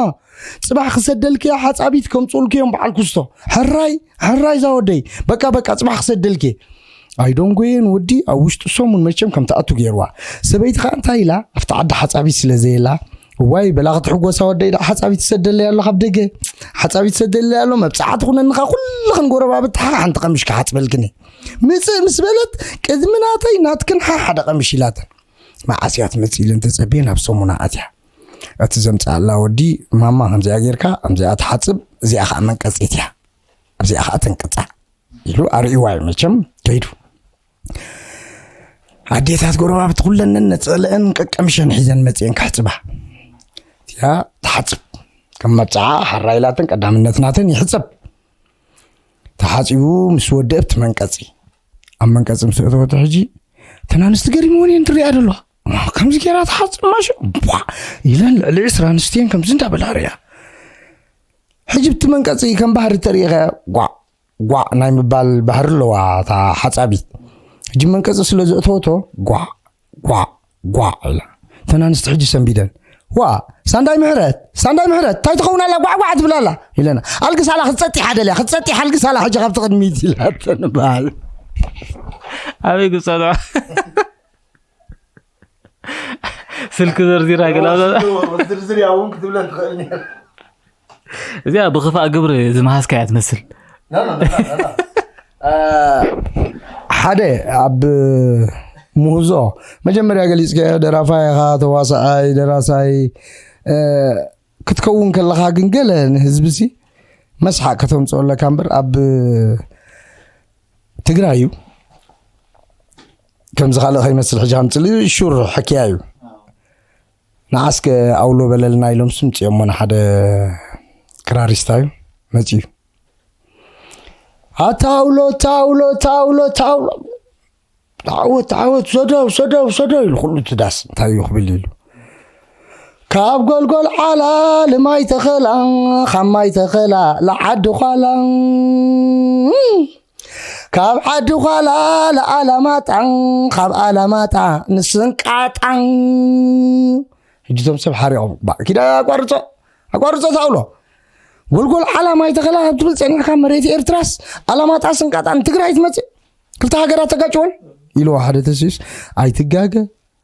ጽባሕ ክሰደልክያ ሓጻቢት ከምጽኡልክዮም በዓል ኩስቶ። ሕራይ ሕራይ ዛወደይ። በቃ በቃ ጽባሕ ክሰደልኪ። ኣይዶንጎየን ወዲ ኣብ ውሽጢ ሰሙን መቸም ከም ትኣቱ ገይርዋ። ሰበይቲ ከኣ እንታይ ኢላ ኣብቲ ዓዲ ሓጻቢት ስለ ዘየላ፣ ዋይ በላ ክትሕጎሳ ወደይ ደኣ ሓጻቢት ትሰደለይ ኣሎ ካብ ደገ። ሓጻቢት ትሰደለይ ኣሎ መብጽዓ ትኹነንኻ ኩልኽን ጎረባብትኻ ሓንቲ ቀምሽ ክሓጽበልክን እየ። ምጽእ ምስ በለት ቅድሚ ናተይ ናትክን ሓ ሓደ ቀምሽ ኢላተን። መዓስ እያ ትመጽእ ኢለን ተጸብየን ኣብ ሰሙና ኣትያ። እቲ ዘምጽኣላ ወዲ ማማ ከምዚኣ ጌርካ ከምዚኣ ትሓጽብ እዚኣ ከዓ መንቀጺት እያ። ኣብዚኣ ከዓ ተንቅጻ ኢሉ ኣርእይዋ እዩ መቸም ከይዱ። ኣዴታት ጎረባብቲ ኩለንን ነፀለአን ቀቀምሸን ሒዘን መፅየን ክሕፅባ እቲኣ ትሓፅብ። ከም መብፅዓ ሓራ ኢላተን ቀዳምነት ናተን ይሕፀብ። ተሓፂቡ ምስ ወደእ ኣብቲ መንቀፂ ኣብ መንቀፂ ምስ እተወተ ሕጂ እተን ኣንስቲ ገሪምወን እየን ትሪኣ ዘለዋ። ከምዚ ገይራ ትሓፅብ ማሾ ቧ ኢለን ልዕሊ ዕስራ ኣንስትየን ከምዚ እንዳበላ ሪኣ። ሕጂ ብቲ መንቀፂ ከም ባህሪ ተሪኢኸ ጓዕ ጓዕ ናይ ምባል ባህሪ ኣለዋ እታ ሓፃቢት። ሕጂ መንቀፂ ስለ ዘእተወቶ ጓዕ ጓዕ ጓዕ ኢላ። እተን ኣንስቲ ሕጂ ሰንቢደን ዋ ሳንዳይ ምሕረት ሳንዳይ ምሕረት እንታይ ትኸውን ኣላ ጓዕ ጓዕ ትብል ኣላ ኢለና። ኣልግስ ኣላ ክትፀጢሕ ኣደልያ ክትፀጢሕ ኣልግስ ኣላ ሕጂ ካብቲ ቅድሚት ኢላተን በሃል። ኣበይ ግፀጥዖ ስልኪ ዘርዚራ ገላ ዝርዝር እውን ክትብለን ትኽእል ነር። እዚኣ ብኽፋእ ግብሪ ዝመሃዝካ እያ ትመስል። ሓደ ኣብ ምህዞ መጀመርያ ገሊፅከዮ ደራፋይ ኢኻ ተዋሳኣይ ደራሳይ ክትከውን ከለኻ ግን ገለ ንህዝቢ ሲ መስሓቅ ከተምፅኦ ኣለካ እምበር ኣብ ትግራይ እዩ ከምዚ ካልእ ከይመስል ሕጂ ከምፅል ሹር ሕክያ እዩ። ንዓስከ ኣውሎ በለልና ኢሎም ስምፅኦሞ ንሓደ ክራሪስታ እዩ መፅዩ ኣታ ኣውሎ ኣታ ኣውሎ ኣታ ኣውሎ ኣታ ኣውሎ ዓወት ዓወት ሰደው ሰደው ሰደው ኢሉ ኩሉ ትዳስ እንታይ እዩ ክብል ኢሉ ካብ ጎልጎል ዓላ ልማይ ተኸላ ካብ ማይ ተኸላ ለዓዲ ኳላ ካብ ዓዲ ኳላ ለኣላማጣ ካብ ኣላማጣ ንስንቃጣ ሕጂ ቶም ሰብ ሓሪቖም ባ ኪዳ ኣቋርጾ ኣቋርጾ ታውሎ ጎልጎል ዓላ ማይ ተኸላ ካብ ትብል ጸኒሕካ መሬት ኤርትራስ ኣላማጣ ስንቃጣ ንትግራይ ትመጽእ ክልተ ሃገራት ተጋጭወን ኢልዎ ሓደ ተሲስ ኣይትጋገ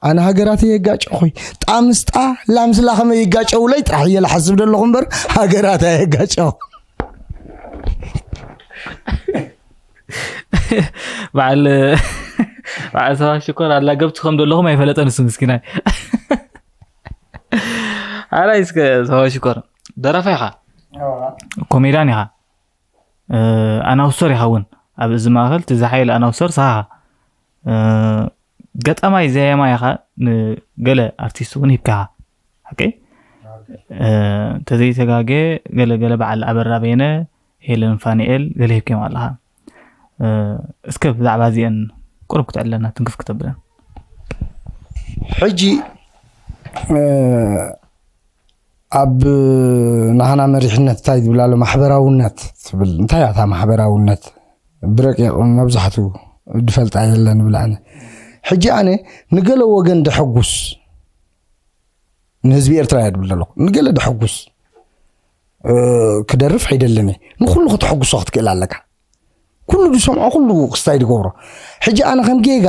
ኣነ ሃገራት የጋጨኹይ ጣምስጣ ላምስላ ከመይ ይጋጨውለይ ጥራሕ እየ ዝሓስብ ዘለኹ እምበር ሃገራት ኣየጋጨኹ በዓል በዓል ሰባ ሽኮር ኣላገብቲ ከም ዘለኹም ኣይፈለጠን እሱ ምስኪናይ ኣላይ እስከ ሰባ ሽኮር ደረፋ ኢኻ ኮሜዳን ኢኻ ኣናውሰር ኢኻ እውን ኣብ እዚ ማእኸል እቲ ዝሓየለ ኣናውሰር ስኻ ኢኻ ገጣማይ ዘየማይ ኢኻ ንገለ ኣርቲስት እውን ሂብካ ኢኻ ሓቀይ እንተዘይተጋገ ገለ ገለ በዓል ኣበራ በየነ ሄለን ፋኒኤል ገለ ሂብክዮም ኣለኻ እስከ ብዛዕባ እዚአን ቁሩብ ክትዕለና ትንክፍ ክተብለን ሕጂ ኣብ ናህና መሪሕነት እንታይ ዝብል ኣሎ ማሕበራውነት ትብል እንታይ እያ እታ ማሕበራውነት ብረቂቕ መብዛሕትኡ ዝፈልጣ የለን ይብል ኣነ ሕጂ ኣነ ንገለ ወገን ደሐጉስ ንህዝቢ ኤርትራ እያ ድብል ዘለኹ። ንገለ ደሐጉስ ክደርፍ ኣይደልን እየ። ንኩሉ ክተሐጉሶ ክትክእል ኣለካ። ኩሉ ዝሰምዖ ኩሉ ክስታይ ዝገብሮ። ሕጂ ኣነ ከም ጌጋ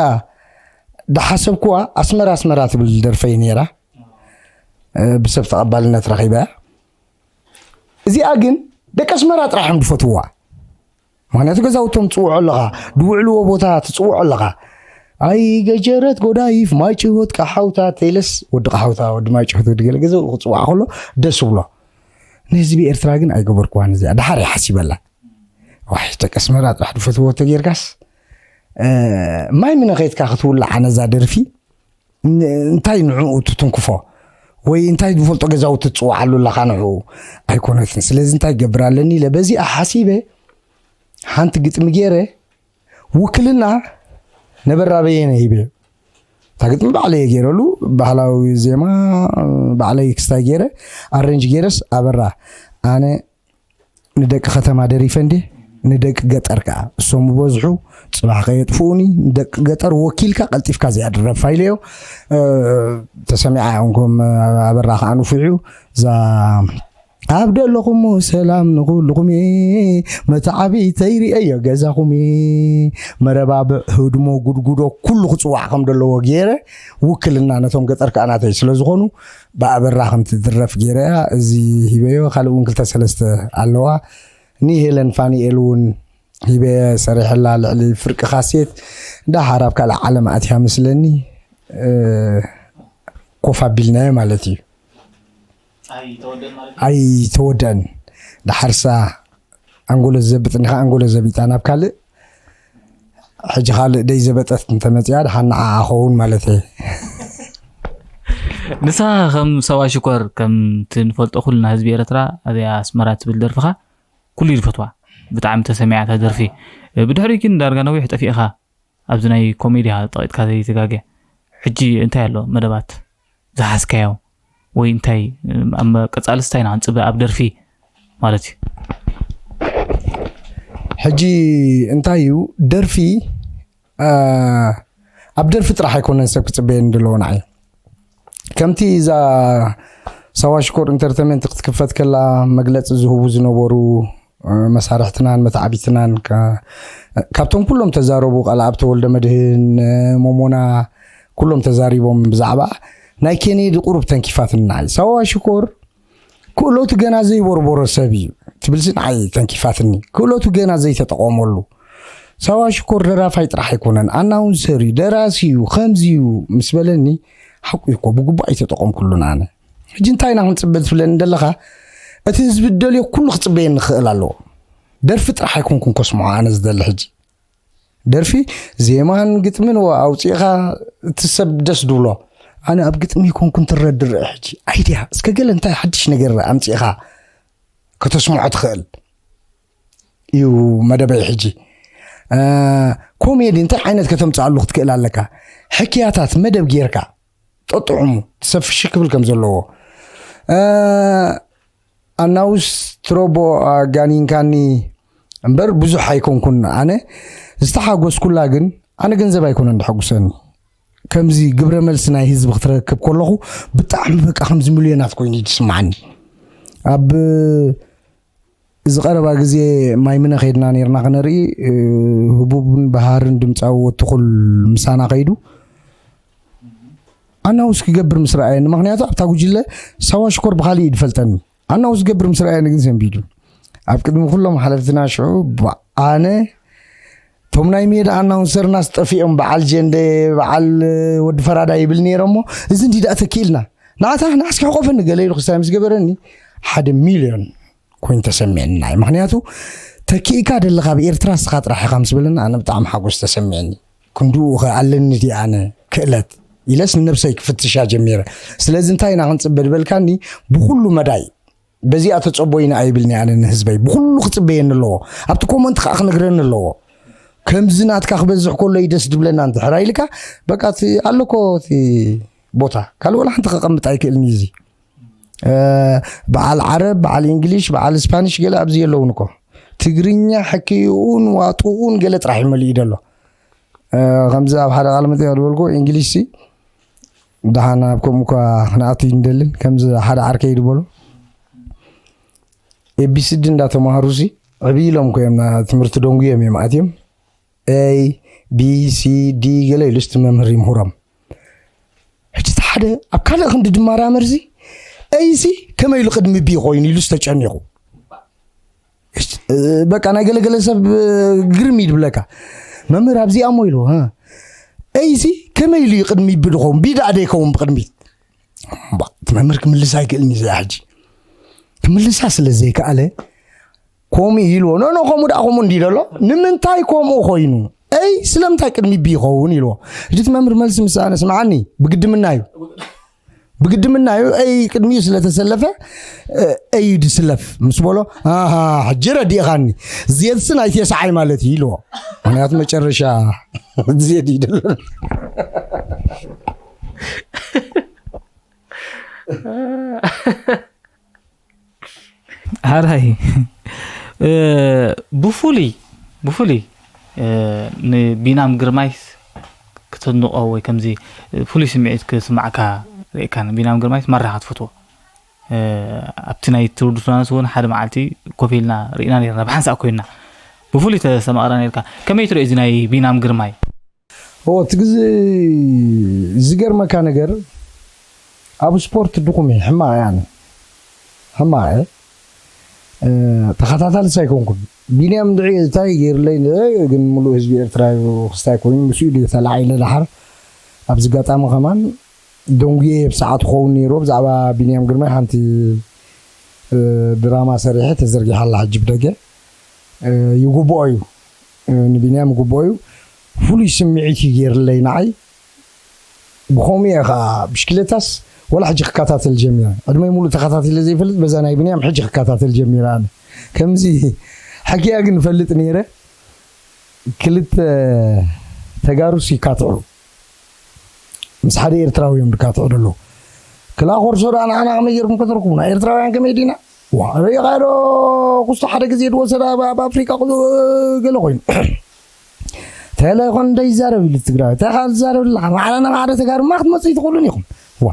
ድሓሰብኩዋ ኣስመራ ኣስመራ ትብል ደርፈይ ነይራ። ብሰብ ተቐባልነት ረኺባ እያ። እዚኣ ግን ደቂ ኣስመራ ጥራሕ እዮም ዝፈትውዋ። ምክንያቱ ገዛውቶም ትፅውዖ ኣለኻ፣ ዝውዕልዎ ቦታ ትፅውዖ ኣለኻ። ኣይ ገጀረት ጎዳይፍ ማይ ጭሆት ቀሓውታ ተይለስ ወዲ ቀሓውታ ወዲ ማይ ጭሆት ወዲ ገለ ገዛው ክፅዋዕ ከሎ ደስ ብሎ። ንህዝቢ ኤርትራ ግን ኣይገበርክዋን። እዚኣ ደሓር እየ ሓሲበላ። ዋይ ደቂ ኣስመራ ጥራሕ ዝፈትዎ ተጌርካስ ማይ ምነኸይትካ ክትውላዓ ነዛ ደርፊ እንታይ ንዕኡ ትትንክፎ ወይ እንታይ ዝፈልጦ ገዛውቲ ትፅውዓሉ ኣለኻ ንዕኡ ኣይኮነትን። ስለዚ እንታይ ክገብር ኣለኒ ኢለ በዚኣ ሓሲበ ሓንቲ ግጥሚ ገይረ ውክልና ነበራ በየነ ሂበ። እታ ግጥሚ ባዕለየ ገይረሉ ባህላዊ ዜማ ባዕለይ ክስታይ ገይረ ኣረንጅ ገይረስ ኣበራ ኣነ ንደቂ ከተማ ደሪፈ እንዴ ንደቂ ገጠር ከዓ እሶም ዝበዝሑ ፅባሕ ከየጥፍኡኒ ንደቂ ገጠር ወኪልካ ቀልጢፍካ እዚኣ ድረፋ ኢለዮ። ተሰሚዓ እንኮም ኣበራ ከዓ ንፉዕ እዩ። እዛ ኣብ ደለኹም ሰላም ንኩልኹም እየ መተዓቢ ተይሪአዮ ገዛኹም እየ መረባብዕ ህድሞ ጉድጉዶ ኩሉ ክፅዋዕ ከም ዘለዎ ገይረ ውክልና ነቶም ገጠር ከዓ ናተይ ስለዝኾኑ ብኣበራ ከም ትድረፍ ገይረ እያ። እዚ ሂበዮ ካልእ እውን ክልተ ሰለስተ ኣለዋ። ንሄለን ፋኒኤል እውን ሂበ ሰሪሐላ ልዕሊ ፍርቂ ካሴት ዳሓር ኣብ ካልእ ዓለም ኣትያ ምስለኒ ኮፍ ኣቢልናዮ ማለት እዩ። ኣይተወደን። ዳሓርሳ ኣንጎሎ ዘብጥኒ ከ ኣንጎሎ ዘቢጣ ናብ ካልእ ሕጂ ካልእ ደይ ዘበጠት እንተመፅያ ደሓን ንዓኣ ኸውን ማለት እየ። ንስኻ ከም ሰባ ሽኮር ከምቲ ንፈልጦ ኩልና ህዝቢ ኤርትራ ኣብያ ኣስመራ ትብል ደርፍኻ ኩሉ እዩ ዝፈትዋ። ብጣዕሚ ተሰሚዓ እታ ደርፊ። ብድሕሪ ግን ዳርጋ ነዊሕ ጠፊእኻ ኣብዚ ናይ ኮሜድያ ጠቂጥካ ዘይተጋገ። ሕጂ እንታይ ኣሎ መደባት ዝሓዝካዮ ወይ እንታይ ኣብ ቀጻልስ እንታይ ኢና ክንጽበ ኣብ ደርፊ ማለት እዩ? ሕጂ እንታይ እዩ ደርፊ ኣብ ደርፊ ጥራሕ ኣይኮነን ሰብ ክፅበየኒ ዘለዎ ንዓይ ከምቲ እዛ ሳዋ ሽኮር ኢንተርተመንት ክትክፈት ከላ መግለፂ ዝህቡ ዝነበሩ መሳርሕትናን መተዓቢትናን ካብቶም ኩሎም ተዛረቡ ቃልኣብ ተወልደ መድህን ሞሞና ኩሎም ተዛሪቦም ብዛዕባ ናይ ኬኔዲ ቁሩብ ተንኪፋትኒ ንዓይ ሳዋ ሽኮር ክእለቱ ገና ዘይቦርቦሮ ሰብ እዩ ትብልሲ ንዓይ ተንኪፋትኒ ክእለቱ ገና ዘይተጠቐመሉ ሳዋ ሽኮር ደራፋይ ጥራሕ ኣይኮነን ኣናውንሰር እዩ ደራሲ እዩ ከምዚ እዩ ምስ በለኒ ሓቁ እኮ ብግቡእ ኣይተጠቐምኩሉን ኣነ ሕጂ እንታይ ኢና ክንፅበ ትብለኒ ዘለኻ እቲ ህዝቢ ደልዮ ኩሉ ክፅበየኒ ክኽእል ኣለዎ ደርፊ ጥራሕ ኣይኮንኩን ከስምዖ ኣነ ዝደሊ ሕጂ ደርፊ ዜማን ግጥምን ኣውፂእኻ እቲ ሰብ ደስ ድብሎ ኣነ ኣብ ግጥሚ ይኮንኩን ትረድርእ ሕጂ ኣይድያ እስከ ገለ እንታይ ሓድሽ ነገር ኣምፂእኻ ከተስምዖ ትኽእል እዩ መደበይ ሕጂ ኮሜዲ እንታይ ዓይነት ከተምፅኣሉ ክትክእል ኣለካ ሕክያታት መደብ ጌርካ ጠጥዑሙ ትሰፍሽ ክብል ከም ዘለዎ ኣናውስ ትሮቦ ኣጋኒንካኒ እምበር ብዙሕ ኣይኮንኩን ኣነ ዝተሓጎስኩላ ግን ኣነ ገንዘብ ኣይኮነን ድሐጉሰኒ ከምዚ ግብረ መልሲ ናይ ህዝቢ ክትረክብ ከለኹ ብጣዕሚ በቃ ከምዚ ሚልዮናት ኮይኑ እዩ ዝስማዓኒ ኣብ እዚ ቀረባ ግዜ ማይምነ ከይድና ነርና ክነርኢ ህቡብን ባህርን ድምፃዊ ወትኹል ምሳና ከይዱ ኣናውስ ክገብር ምስ ረኣየኒ ምክንያቱ ኣብታ ጉጅለ ሳዋ ሽኮር ብካሊእ እዩ ዝፈልጠኒ ኣናውስ ክገብር ምስ ረኣየኒ ግን ሰንቢዱ ኣብ ቅድሚ ኩሎም ሓለፍትና ሽዑ ኣነ እቶም ናይ ሜዳ ኣናውንሰርናስ ጠፊኦም በዓል ጀንደ በዓል ወዲ ፈራዳ ይብል ነይረ እሞ እዚ እንዲ ደኣ ተኪእልና ንዓታ ንዓስኪ ሕቆፈኒ ገለ ኢሉ ክስታይ ምስ ገበረኒ ሓደ ሚልዮን ኮይኑ ተሰሚዕኒ ናይ ምክንያቱ ተኪእካ ደለካ ኣብ ኤርትራ ስኻ ጥራሕ ኢኻ ምስ በለኒ ኣነ ብጣዕሚ ሓጎስ ተሰሚዕኒ ክንድኡ ከ ኣለኒ ዲ ኣነ ክእለት ኢለስ ንነብሰይ ክፍትሻ ጀሚረ ስለዚ እንታይ ኢና ክንፅበ ዝበልካኒ ብኩሉ መዳይ በዚኣ ተፀቦይና ኣይብልኒ ኣነ ንህዝበይ ብኩሉ ክፅበየኒ ኣለዎ ኣብቲ ኮመንት ከዓ ክነግረኒ ኣለዎ ከምዚ ናትካ ክበዝሕ ከሎ እዩ ደስ ድብለና እንድሕር ኢልካ በቃ ኣለኮ እቲ ቦታ ካልእ ወላ ሓንቲ ከቐምጥ ኣይክእልን እዩ እዚ በዓል ዓረብ በዓል እንግሊሽ በዓል ስፓኒሽ ገለ ኣብዚ የለውን እኮ ትግርኛ ሕክይኡን ዋጥኡን ገለ ጥራሕ ይመልኡ ደሎ ከምዚ ኣብ ሓደ ቃል መጠይቅ ዝበልኩ እንግሊሽ ሲ ደሓን ኣብ ከምኡ እኳ ክንኣቱ ይንደልን፣ ከምዚ ሓደ ዓርከይ ዝበሎ ኤቢሲዲ እንዳተማሃሩ ሲ ዕብይ ኢሎም እኮ እዮም፣ ና ትምህርቲ ደንጉዮም እዮም ኣትዮም። ኤ ቢ ሲ ዲ ገለ ኢሉ ስቲ መምህር ይምህሮም። ሕጂ እቲ ሓደ ኣብ ካልእ ክንዲ ድማራመር ሲ ኤይ ሲ ከመይ ኢሉ ቅድሚ ቢ ኮይኑ ኢሉ ዝተጨኒቑ። በቃ ናይ ገለገለ ሰብ ግርም ይድብለካ። መምህር ኣብዚኣ እሞ ኢሉ፣ ኤይ ሲ ከመይ ኢሉ እዩ ቅድሚ ቢ ድኸውን? ቢ ደኣ ደይከውን ብቅድሚት? እምባ፣ እቲ መምህር ክምልሳ ኣይክእልን እዩ። እዛ ሕጂ ክምልሳ ስለ ዘይከኣለ፣ ከምኡ ኢልዎ። ኖ፣ ኖ፣ ከምኡ ደኣ ከምኡ እንዲ ደሎ። ንምንታይ ከምኡ ኮይኑ? ኤይ ስለምንታይ ቅድሚ ቢ ይኸውን? ኢልዎ። ሕጂ እቲ መምህር መልሲ ምስ ኣነ፣ ስምዓኒ፣ ብግድምና እዩ። ብግድምና እዩ። ኤይ ቅድሚኡ ስለ ተሰለፈ፣ እ፣ ኤይ ድስለፍ ምስ በሎ፣ ኣሃ፣ ሕጂ ረዲእኻኒ። ዜድሲ ናይ ቴስዓይ ማለት እዩ ኢልዎ። ምኽንያቱ መጨረሻ ዜድ እዩ ደሎ። ሓራይ፣ እ፣ ብፍሉይ፣ ብፍሉይ፣ እ፣ ንቢናም ግርማይስ ክተድንቖ ወይ ከምዚ ፍሉይ ስምዒት ክስማዓካ ርኢካ፣ ንቢናም ግርማይስ ማራ ኢኻ ትፈትዎ። እ፣ ኣብቲ ናይ ትውልዲ ሱዳንስ እውን ሓደ መዓልቲ ኮፍ ኢልና ርኢና ነይርና፣ ብሓንሳእ ኮይንና። ብፍሉይ ተስተማቕራ ነይርካ። ከመይ ትርእዮ እዚ ናይ ቢናም ግርማይ? ኦ፣ እቲ ግዜ ዝገርመካ ነገር፣ ኣብ ስፖርት ድኹም እየ፣ ሕማቕ እየ ኣነ። ሕማቕ እየ። እ፣ ተኸታታሊ ሳይኮንኩን። ቢንያም እንድዒ እንታይ ገይርለይ እንደ፣ ግን ምሉእ ህዝቢ ኤርትራ እዩ ክስታይ ኮይኑ፣ ምስኡ ኢሉ ተላዒለ ደሓር። ኣብዚ ኣጋጣሚ ከማን ደንጉየ እየ ብሰዓቱ ክኸውን ነይርዎ። ብዛዕባ ቢንያም ግርማይ ሓንቲ፣ እ፣ ድራማ ሰሪሐ ተዘርጊሓ ኣላ ሕጂ ብደገ። እ፣ ይግብኦ እዩ። እ፣ ንቢንያም ይግብኦ እዩ። ፍሉይ ስምዒት እዩ ገይርለይ ንዓይ። ብኸምኡ እየ ኸዓ ብሽክሌታስ ወላ ሕጂ ክከታተል ጀሚረ። ዕድመይ ሙሉእ ተኸታቲለ ዘይፈልጥ በዛ ናይ ቢንያም ሕጂ ክከታተል ጀሚረ ኣነ። ከምዚ ሓኪያ ግን እፈልጥ ነይረ። ክልተ ተጋሩስ ይካትዑ። ምስ ሓደ ኤርትራዊ እዮም ዝካትዑ ዘለዉ። ክላ ኮርሶ ደኣ ንዓና ከመይ ጌርኩም ከተርኩቡና? ኤርትራውያን ከመይ ዲና? ዋ፣ ርኢኻ ዶ ክስቶ ሓደ ግዜ ዝወሰዳ ኣብ፣ ኣብ ኣፍሪቃ ኩሉ ገለ ኮይኑ። ተለ ይኾን እንደ ይዛረብ ኢሉ ትግራዊ። እንታይ ኻል ትዛረብ ኣለኻ? ማዕረ ናብ ሓደ ተጋሩ ማ ክትመጽኡ ትኽእሉን ኢኹም። ዋ፣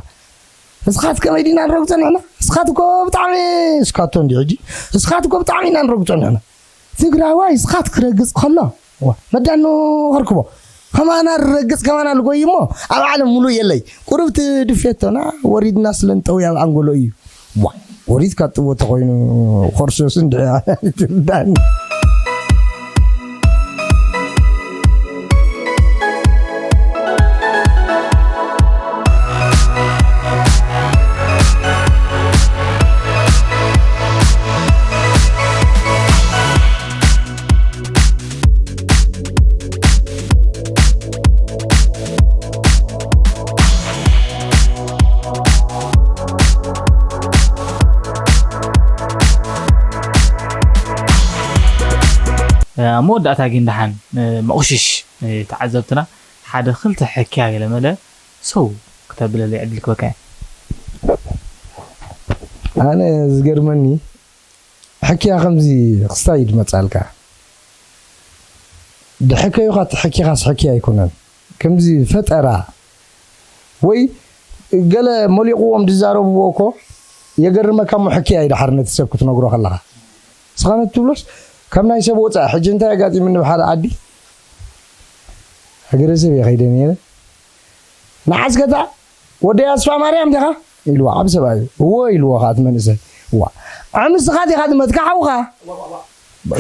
እስኻት ከመይ ዲና ንረግጾ ንሕና? እስኻት እኮ ብጣዕሚ እስካቶ እንዲ ሕጂ። እስኻት እኮ ብጣዕሚ ኢና ንረግጾ ንሕና። ትግራዋይ እስኻት ክረግጽ ከሎ፣ ዋ፣ መዳኑ ከርክቦ። ከማና ረግጽ ከማና ልጎይ እሞ ኣብ ዓለም ሙሉእ የለይ። ቁሩብ እቲ ድፌቶና ወሪድና ስለንጠዊ ኣብ ኣንጎሎ እዩ። ዋ፣ ወሪድካ ጥቦ ተኾይኑ ኮርሶስ እንድዒ ትርዳኒ። ኣብ መወዳእታ ግን ደሓን መቑሽሽ ተዓዘብትና ሓደ ክልተ ሕክያ ገለ መለ ሰው ክተብለለይ ዕድል ክበካ እየ። ኣነ ዝገርመኒ ሕክያ ከምዚ ክስታይ ድመጻልካ ድሕከዩኻ ትሕኪኻስ ሕክያ ኣይኮነን። ከምዚ ፈጠራ ወይ ገለ መሊቕዎም ድዛረብዎ እኮ የገርመካ እሞ ሕክያ እዩ ደሓር ነቲ ሰብ ክትነግሮ ከለኻ። ንስኻ ነቲ ትብሎስ ካብ ናይ ሰብ ወፃኢ ሕጂ እንታይ ኣጋጢሙኒ ብሓደ ዓዲ ሃገረሰብ እየ ከይደ ነይረ። ንዓስከታ ወደይ ኣስፋ ማርያም ዲኻ ኢልዎ ዓብ ሰብኣዩ። እዎ ኢልዎ ኸዓ እቲ መንእሰይ። እዋ ዓምስኻ ዲኻ ድመትካ ሓውኻ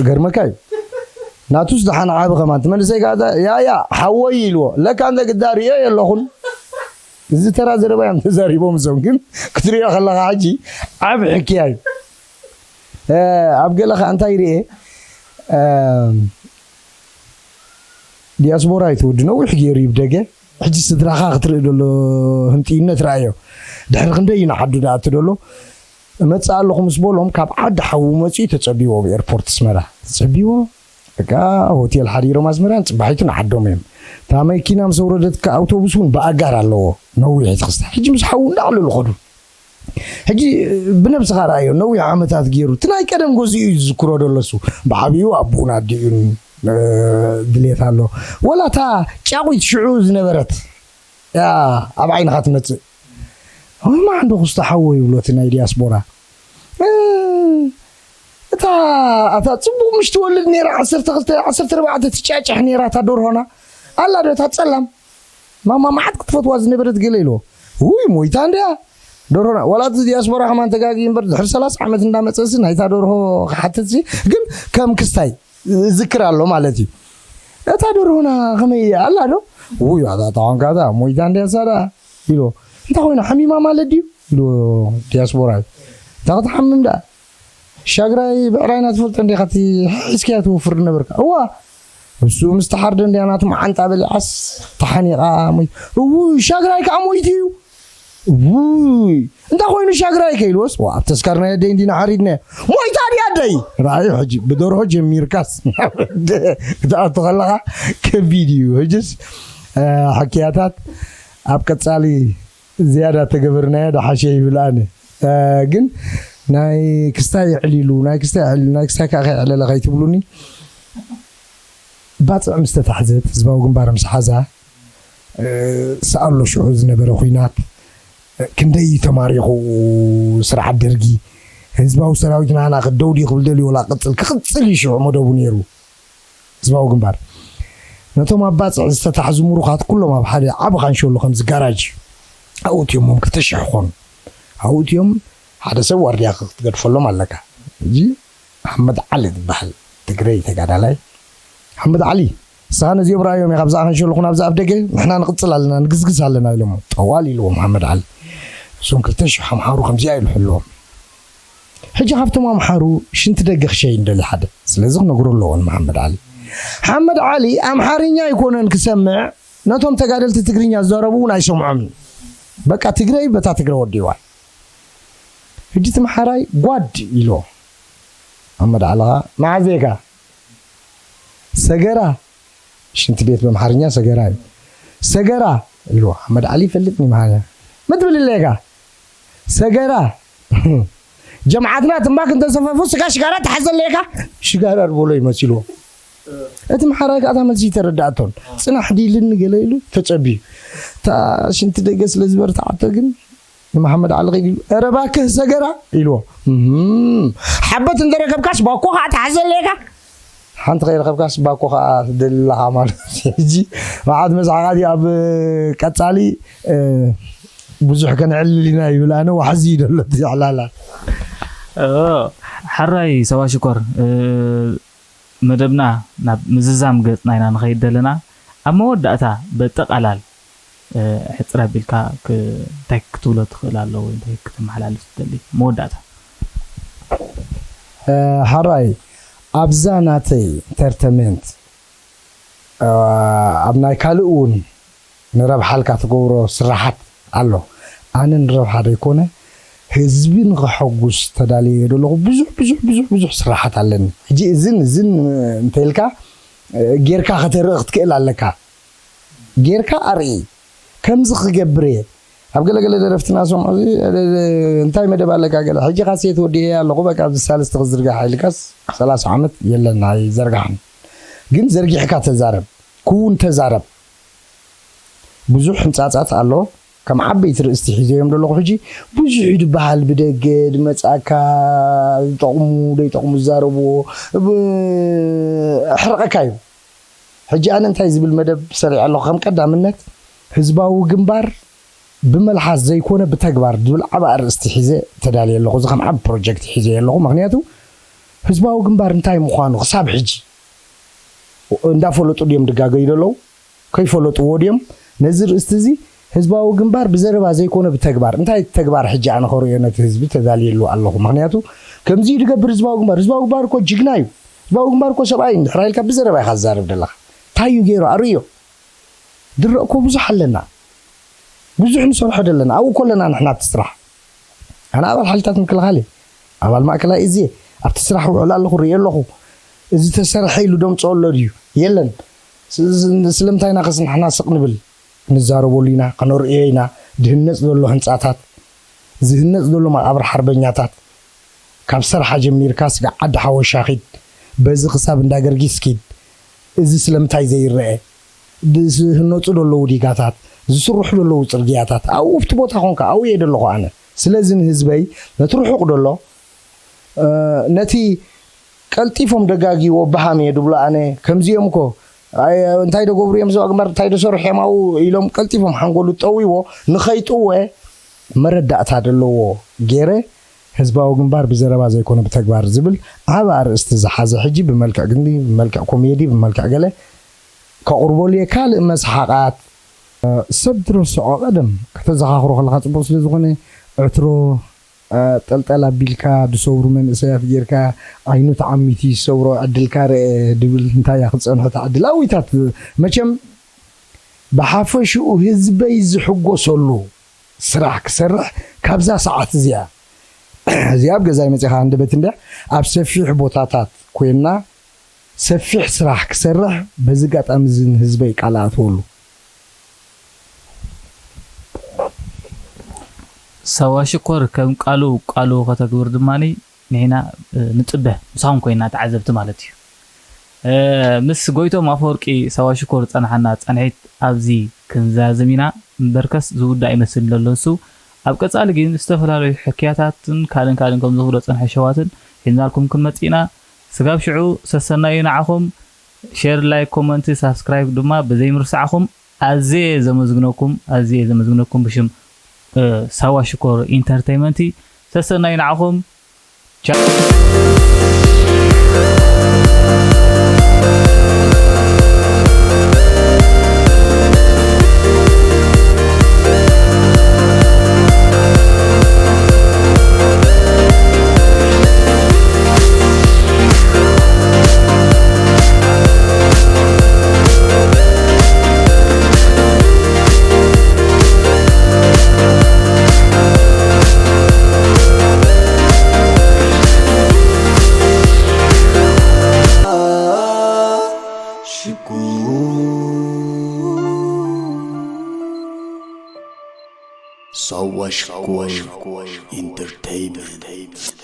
ገርመካ እዩ። ናቱስ ደሓን ዓቢ ከማን ትመልሰይ ከኣ ያ ያ ሓወይ ኢልዎ ለካ እንተ ግዳ ርእዮ የለኹን። እዚ ተራ ዘረባ እዮም ተዛሪቦም እዞም ግን ክትሪኦ ከለኻ ሕጂ ዓብ ሕክያ እዩ። ኣብ ገለ ከኣ እንታይ ርኤ ዲያስፖራ እዩ ትውዲ ነዊሕ ገይሩ እዩ ብደገ ሕጂ ስድራኻ ክትርኢ ደሎ ህንጥይነት ረኣዮ። ድሕሪ ክንደይ እዩ ንዓዱ ዝኣቱ ደሎ እመጽእ ኣለኹ ምስ በሎም ካብ ዓዲ ሓዉ መጺኡ ተጸቢዎ ኣብ ኤርፖርት ኣስመራ ተጸቢዎ በቃ ሆቴል ሓዲሮም ኣስመራን ጽባሒቱ ንዓዶም እዮም። እታ መኪና ምስ ኣውረደትካ ኣውቶቡስ እውን ብኣጋር ኣለዎ ነዊሕ እቲ ክስታይ ሕጂ ምስ ሓዉ እንዳዕለሉ ኸዱ። ሕጂ ብነብስኻ ረኣዮ ነዊሕ ዓመታት ገይሩ እቲ ናይ ቀደም ገዝኡ እዩ ዝዝክሮ ደሎ እሱ ብዓብኡ ኣቦኡን ኣዲኡን ድሌት ኣሎ ወላ እታ ጫቑት ሽዑ ዝነበረት እያ ኣብ ዓይንኻ ትመፅእ። ማን ዶ ክስቶ ሓወይ ይብሎ እቲ ናይ ዲያስፖራ። እ፣ እታ እታ ፅቡቕ ምሽ ትወልድ ነይራ ዓሰርተ ክልተ ዓሰርተ ኣርባዕተ ትጫጭሕ ነይራ እታ ደርሆና ኣላ ዶ እታ ፀላም ማማ መዓት ክትፈትዋ ዝነበረት ገለ ኢልዎ። ውይ ሞይታ እንድያ ደርሆና። ዋላ እቲ ዲያስፖራ ከማን ተጋጊ እምበር ድሕሪ ሰላሳ ዓመት እንዳመፀሲ ናይታ ደርሆ ክሓትትሲ ግን ከም ክስታይ ዝክር ኣሎ ማለት እዩ። እታ ደርሆና ከመይ ኣላ ዶ? ውይ ኣታ ተዋንካታ ሞይታ እንድያ ሳዳ ኢልዎ። እንታይ ኮይና ሓሚማ ማለት ድዩ ኢልዎ። ዲያስፖራ እዩ። እንታይ ክትሓምም ደኣ? ሻግራይ ብዕራይና ትፈልጦ እንዲኻ እቲ ሒዝካያ ትወፍር ነበርካ። እዋ እሱ ምስ ተሓርደ እንድያ ናቱ መዓንጣ በሊዓስ ተሓኒቓ ሞይ-፣ እውይ ሻግራይ ከዓ ሞይቱ እዩ። ውይ እንታይ ኮይኑ ሻግራይ ከይልወስ ዋ ኣብ ተስካር ናይ ኣደይ እንዲና ሓሪድናዮ። ሞይታ ድያ ኣደይ? ራእዩ ሕጂ ብደርሆ ጀሚርካስ ክትኣቱ ከለኻ ከቢድ እዩ። ሕጅስ እ፣ ሕክያታት ኣብ ቀጻሊ ዝያዳ ተገበርናዮ ደሓሸ ይብል ኣነ። እ፣ ግን ናይ ክስታይ የዕሊሉ ናይ ክስታይ የዕሊሉ ናይ ክስታይ ከዓ ከይዕለለ ከይትብሉኒ። ባፅዕ ምስ ተታሕዘት ህዝባዊ ግንባር ምስ ሓዛ፣ እ፣ ሰኣሎ ሽዑ ዝነበረ ኹናት፣ እ፣ ክንደይ ተማሪኹ ስርዓት ደርጊ። ህዝባዊ ሰራዊት ናና ክደው ድዩ ክብል ደልዩ ወላ ቅፅል ክቕፅል እዩ ሽዑ መደቡ ነይሩ። ህዝባዊ ግንባር ነቶም ኣብ ባፅዕ ዝተታሕዙ ምሩኻት ኩሎም ኣብ ሓደ ዓቢ ካንሸሎ ከምዚ ጋራጅ ኣብኡ እትዮሞም ክልተ ሽሕ ኾኑ ኣብኡ እትዮም ሓደ ሰብ ዋርድያ ክትገድፈሎም ኣለካ። እዚ ሓመድ ዓሊ ዝበሃል ትግረይ ተጋዳላይ ሓመድ ዓሊ ንስኻ ነዚኦም ረኣዮም ኢኻ ኣብዛ ካንሸሎ ኹን ኣብዛ ኣፍ ደገ ንሕና ንቕፅል ኣለና ንግዝግዝ ኣለና ኢሎሞ ጠዋል ኢልዎም ሓመድ ዓሊ። እዞም ክልተ ሽሕ ኣምሓሩ ከምዚኣ ኢሉ ሕልዎም። ሕጂ ካብቶም ኣምሓሩ ሽንቲ ደገ ክሸይን ደሊ ሓደ ስለዚ ክነግሮ ኣለዎ ንመሓመድ ዓሊ። ሓመድ ዓሊ ኣምሓርኛ ኣይኮነን ክሰምዕ ነቶም ተጋደልቲ ትግርኛ ዝዛረቡ እውን ኣይሰምዖምን። በቃ ትግረይ በታ ትግረ ወዲዋ። ሕጂ እቲ መሓራይ ጓድ ኢሎ ሓመድ ዓሊ ኸዓ መዓዘ ኢኻ ሰገራ ሽንቲ ቤት በምሓርኛ ሰገራ እዩ። ሰገራ ኢልዎ ሓመድ ዓሊ ይፈልጥኒ መሓርኛ መትብል ኢለካ ሰገራ ጀምዓትና ትንባክ እንተሰፈፉ ስጋ ሽጋራ ተሓዘለካ ሽጋራ ዝበሎ ይመሲልዎ። እቲ መሓራይ ከዓ እታ መልሲ ይተረዳእቶን ፅናሕ ዲልኒ ገለ ኢሉ ተፀቢዩ እታ ሽንቲ ደገ ስለ ዝበርትዓቶ ግን ንመሓመድ ዓሊ ከይድ ኢሉ ኧረ እባክህ ሰገራ ኢልዎ። እም፣ ሓበት እንተረከብካስ ባኮ ከዓ ተሓዘለካ ሓንቲ ከይረኸብካስ ባኮ ከዓ ትደሊ ኣለኻ ማለት እዩ። ሕጂ መዓት መስሓቓት ኣብ ቀፃሊ እ፣ ብዙሕ ከነዕልል ኢና ይብል ኣነ ዋሕዚ እዩ ደሎ እቲ ዕላላ። ኦ፣ ሓራይ ሰባ ሽኮር እ፣ መደብና ናብ ምዝዛም ገፅና ኢና ንኸይድ ዘለና። ኣብ መወዳእታ በጠቓላል እ፣ ሕፅር ኣቢልካ ክ- እንታይ ክትብሎ ትኽእል ኣሎ ወይ እንታይ ክተመሓላልፍ ትደሊ መወዳእታ? እ፣ ሓራይ ኣብዛ ናተይ ኢንተርተመንት እ፣ ኣብ ናይ ካልእ እውን ንረብሓልካ ትገብሮ ስራሓት ኣሎ። ኣነ ንረብሓ ዘይኮነ ህዝቢ ንኸሐጉስ ተዳልየ ዘለኹ ብዙሕ ብዙሕ ብዙሕ ብዙሕ ስራሓት ኣለኒ። ሕጂ እዝን እዝን እንተልካ እ፣ ጌርካ ከተርኢ ክትክእል ኣለካ። ጌርካ ኣርኢ ከምዚ ክገብር እየ ኣብ ገለገለ ደረፍትና ሰምዖ እዚ እ፣ እንታይ መደብ ኣለካ ገለ ሕጂ ካሴት ወዲኤ ኣለኹ በቃ ኣብዚ ሳልስቲ ክዝርጋሕ ኢልካስ ሰላሳ ዓመት የለን ኣይዘርጋሕን ግን ዘርጊሕካ ተዛረብ ክውን ተዛረብ ብዙሕ ህንፃፃት ኣሎ ከም ዓበይቲ ርእስቲ ሒዘዮም ዘለኹ ሕጂ ብዙሕ እዩ ዝበሃል ብደገ ድመፃካ ዝጠቕሙ ዘይጠቕሙ ዝዛረብዎ ብ- ሕርቐካ እዩ ሕጂ ኣነ እንታይ ዝብል መደብ ሰሪዐ ኣለኹ ከም ቀዳምነት ህዝባዊ ግንባር ብመልሓስ ዘይኮነ ብተግባር ዝብል ዓቢ ኣርእስቲ ሒዘ ተዳልየ ኣለኹ እዚ ከም ዓቢ ፕሮጀክት ሒዘ ኣለኹ ምክንያቱ ህዝባዊ ግንባር እንታይ ምዃኑ ክሳብ ሕጂ እንዳፈለጡ ድዮም ድጋገዩ ዘለዉ ከይፈለጥዎ ድዮም ነዚ ርእስቲ እዚ ህዝባዊ ግንባር ብዘረባ ዘይኮነ ብተግባር እንታይ ተግባር ሕጂ ኣነ ከርእዮ ነቲ ህዝቢ ተዳልየሉ ኣለኹ ምክንያቱ ከምዚ ድገብር ህዝባዊ ግንባር ህዝባዊ ግንባር እኮ ጅግና እዩ ህዝባዊ ግንባር እኮ ሰብኣይ እንድሕር ኢልካ ብዘረባ ኢኻ ዝዛረብ ዘለኻ እንታይ እዩ ገይሩ ኣርእዮ ድረእኮ ብዙሕ ኣለና ብዙሕ ንሰርሖ ዘለና ኣብኡ ኮለና ንሕና ኣብቲ ስራሕ ኣነ ኣባል ሓይልታት ምክልኻል እየ ኣባል ማእከላይ እዚ ኣብቲ ስራሕ ውዕል ኣለኹ ርኢ ኣለኹ እዚ ተሰርሐ ኢሉ ደምፅኦ ኣሎ ድዩ የለን ስለምንታይ ኢና ከስ ንሕና ስቕ ንብል ንዛረበሉ ኢና ከነርእዮ ኢና ድህነፅ ዘሎ ህንፃታት ዝህነፅ ዘሎ መቃብር ሓርበኛታት ካብ ሰርሓ ጀሚርካ ስጋዕ ዓዲ ሓወሻ ኪድ በዚ ክሳብ እንዳ ገርጊስ ኪድ እዚ ስለምንታይ ዘይረአ ዝህነፁ ዘለዉ ዲጋታት ዝስርሑ ዘለዉ ጽርግያታት ኣብኡ ኣብቲ ቦታ ኮንካ ኣብኡ እየ ዘለኹ ኣነ። ስለዚ ንህዝበይ ነቲ ርሑቕ ዘሎ ነቲ ቀልጢፎም ደጋጊዎ በሃም እየ ድብሎ ኣነ። ከምዚኦም እኮ እንታይ ደገብሩ እዮም እዞ ኣግማር እንታይ ደሰርሑ እዮም ኣብኡ ኢሎም ቀልጢፎም ሓንጎሉ ጠዊዎ ንኸይጥወ መረዳእታ ዘለዎ ገይረ ህዝባዊ ግንባር ብዘረባ ዘይኮነ ብተግባር ዝብል ዓብ ኣርእስቲ ዝሓዘ ሕጂ ብመልክዕ ግንዲ ብመልክዕ ኮሜዲ ብመልክዕ ገለ ከቕርበሉ እየ። ካልእ መስሓቓት ሰብ ትረስዖ ቀደም ከተዘኻኽሮ ከለኻ ጽቡቕ ስለ ዝኾነ ዕትሮ ጠልጠል ኣቢልካ ዝሰብሩ መንእሰያት ጌርካ ዓይኑ ተዓሚቱ ይሰብሮ ዕድልካ ርአ ድብል እንታይ እያ ክትጸንሖ እታ ዕድል ኣዊታት መቸም ብሓፈሽኡ ህዝበይ ዝሕጎሰሉ ስራሕ ክሰርሕ ካብዛ ሰዓት እዚኣ እዚኣ ኣብ ገዛይ መጺኻ ሃንደበት እንድያ ኣብ ሰፊሕ ቦታታት ኮይና ሰፊሕ ስራሕ ክሰርሕ በዚ ጋጣሚ እዚ ንህዝበይ ቃል ኣእትወሉ። ሳዋ ሽኮር ከም ቃሉ ቃሉ ከተግብር ድማ ንሕና ንፅበ ምሳኹም ኮይና ተዓዘብቲ ማለት እዩ። ምስ ጎይቶም ኣፈወርቂ ሳዋ ሽኮር ዝፀናሓና ፃንሒት ኣብዚ ክንዛዝም ኢና። እምበርከስ ዝውዳእ ይመስል ዘሎ እሱ። ኣብ ቀፃሊ ግን ዝተፈላለዩ ሕክያታትን ካልእን ካልእን ከም ዘኽብሮ ፀንሐ ሸዋትን ሒዝናልኩም ክንመፅእ ኢና። ስጋብ ሽዑ ሰሰናዩ ንዓኹም። ሼር፣ ላይክ፣ ኮመንት፣ ሳብስክራይብ ድማ ብዘይምርሳዕኹም ኣዝየ ዘመስግነኩም ኣዝየ ዘመስግነኩም ብሽም ሳዋ ሽኮር ኢንተርተይመንቲ ሰሰናዩ ንዓኹም። ሳዋ ሽኮር ኢንተርተይመንት።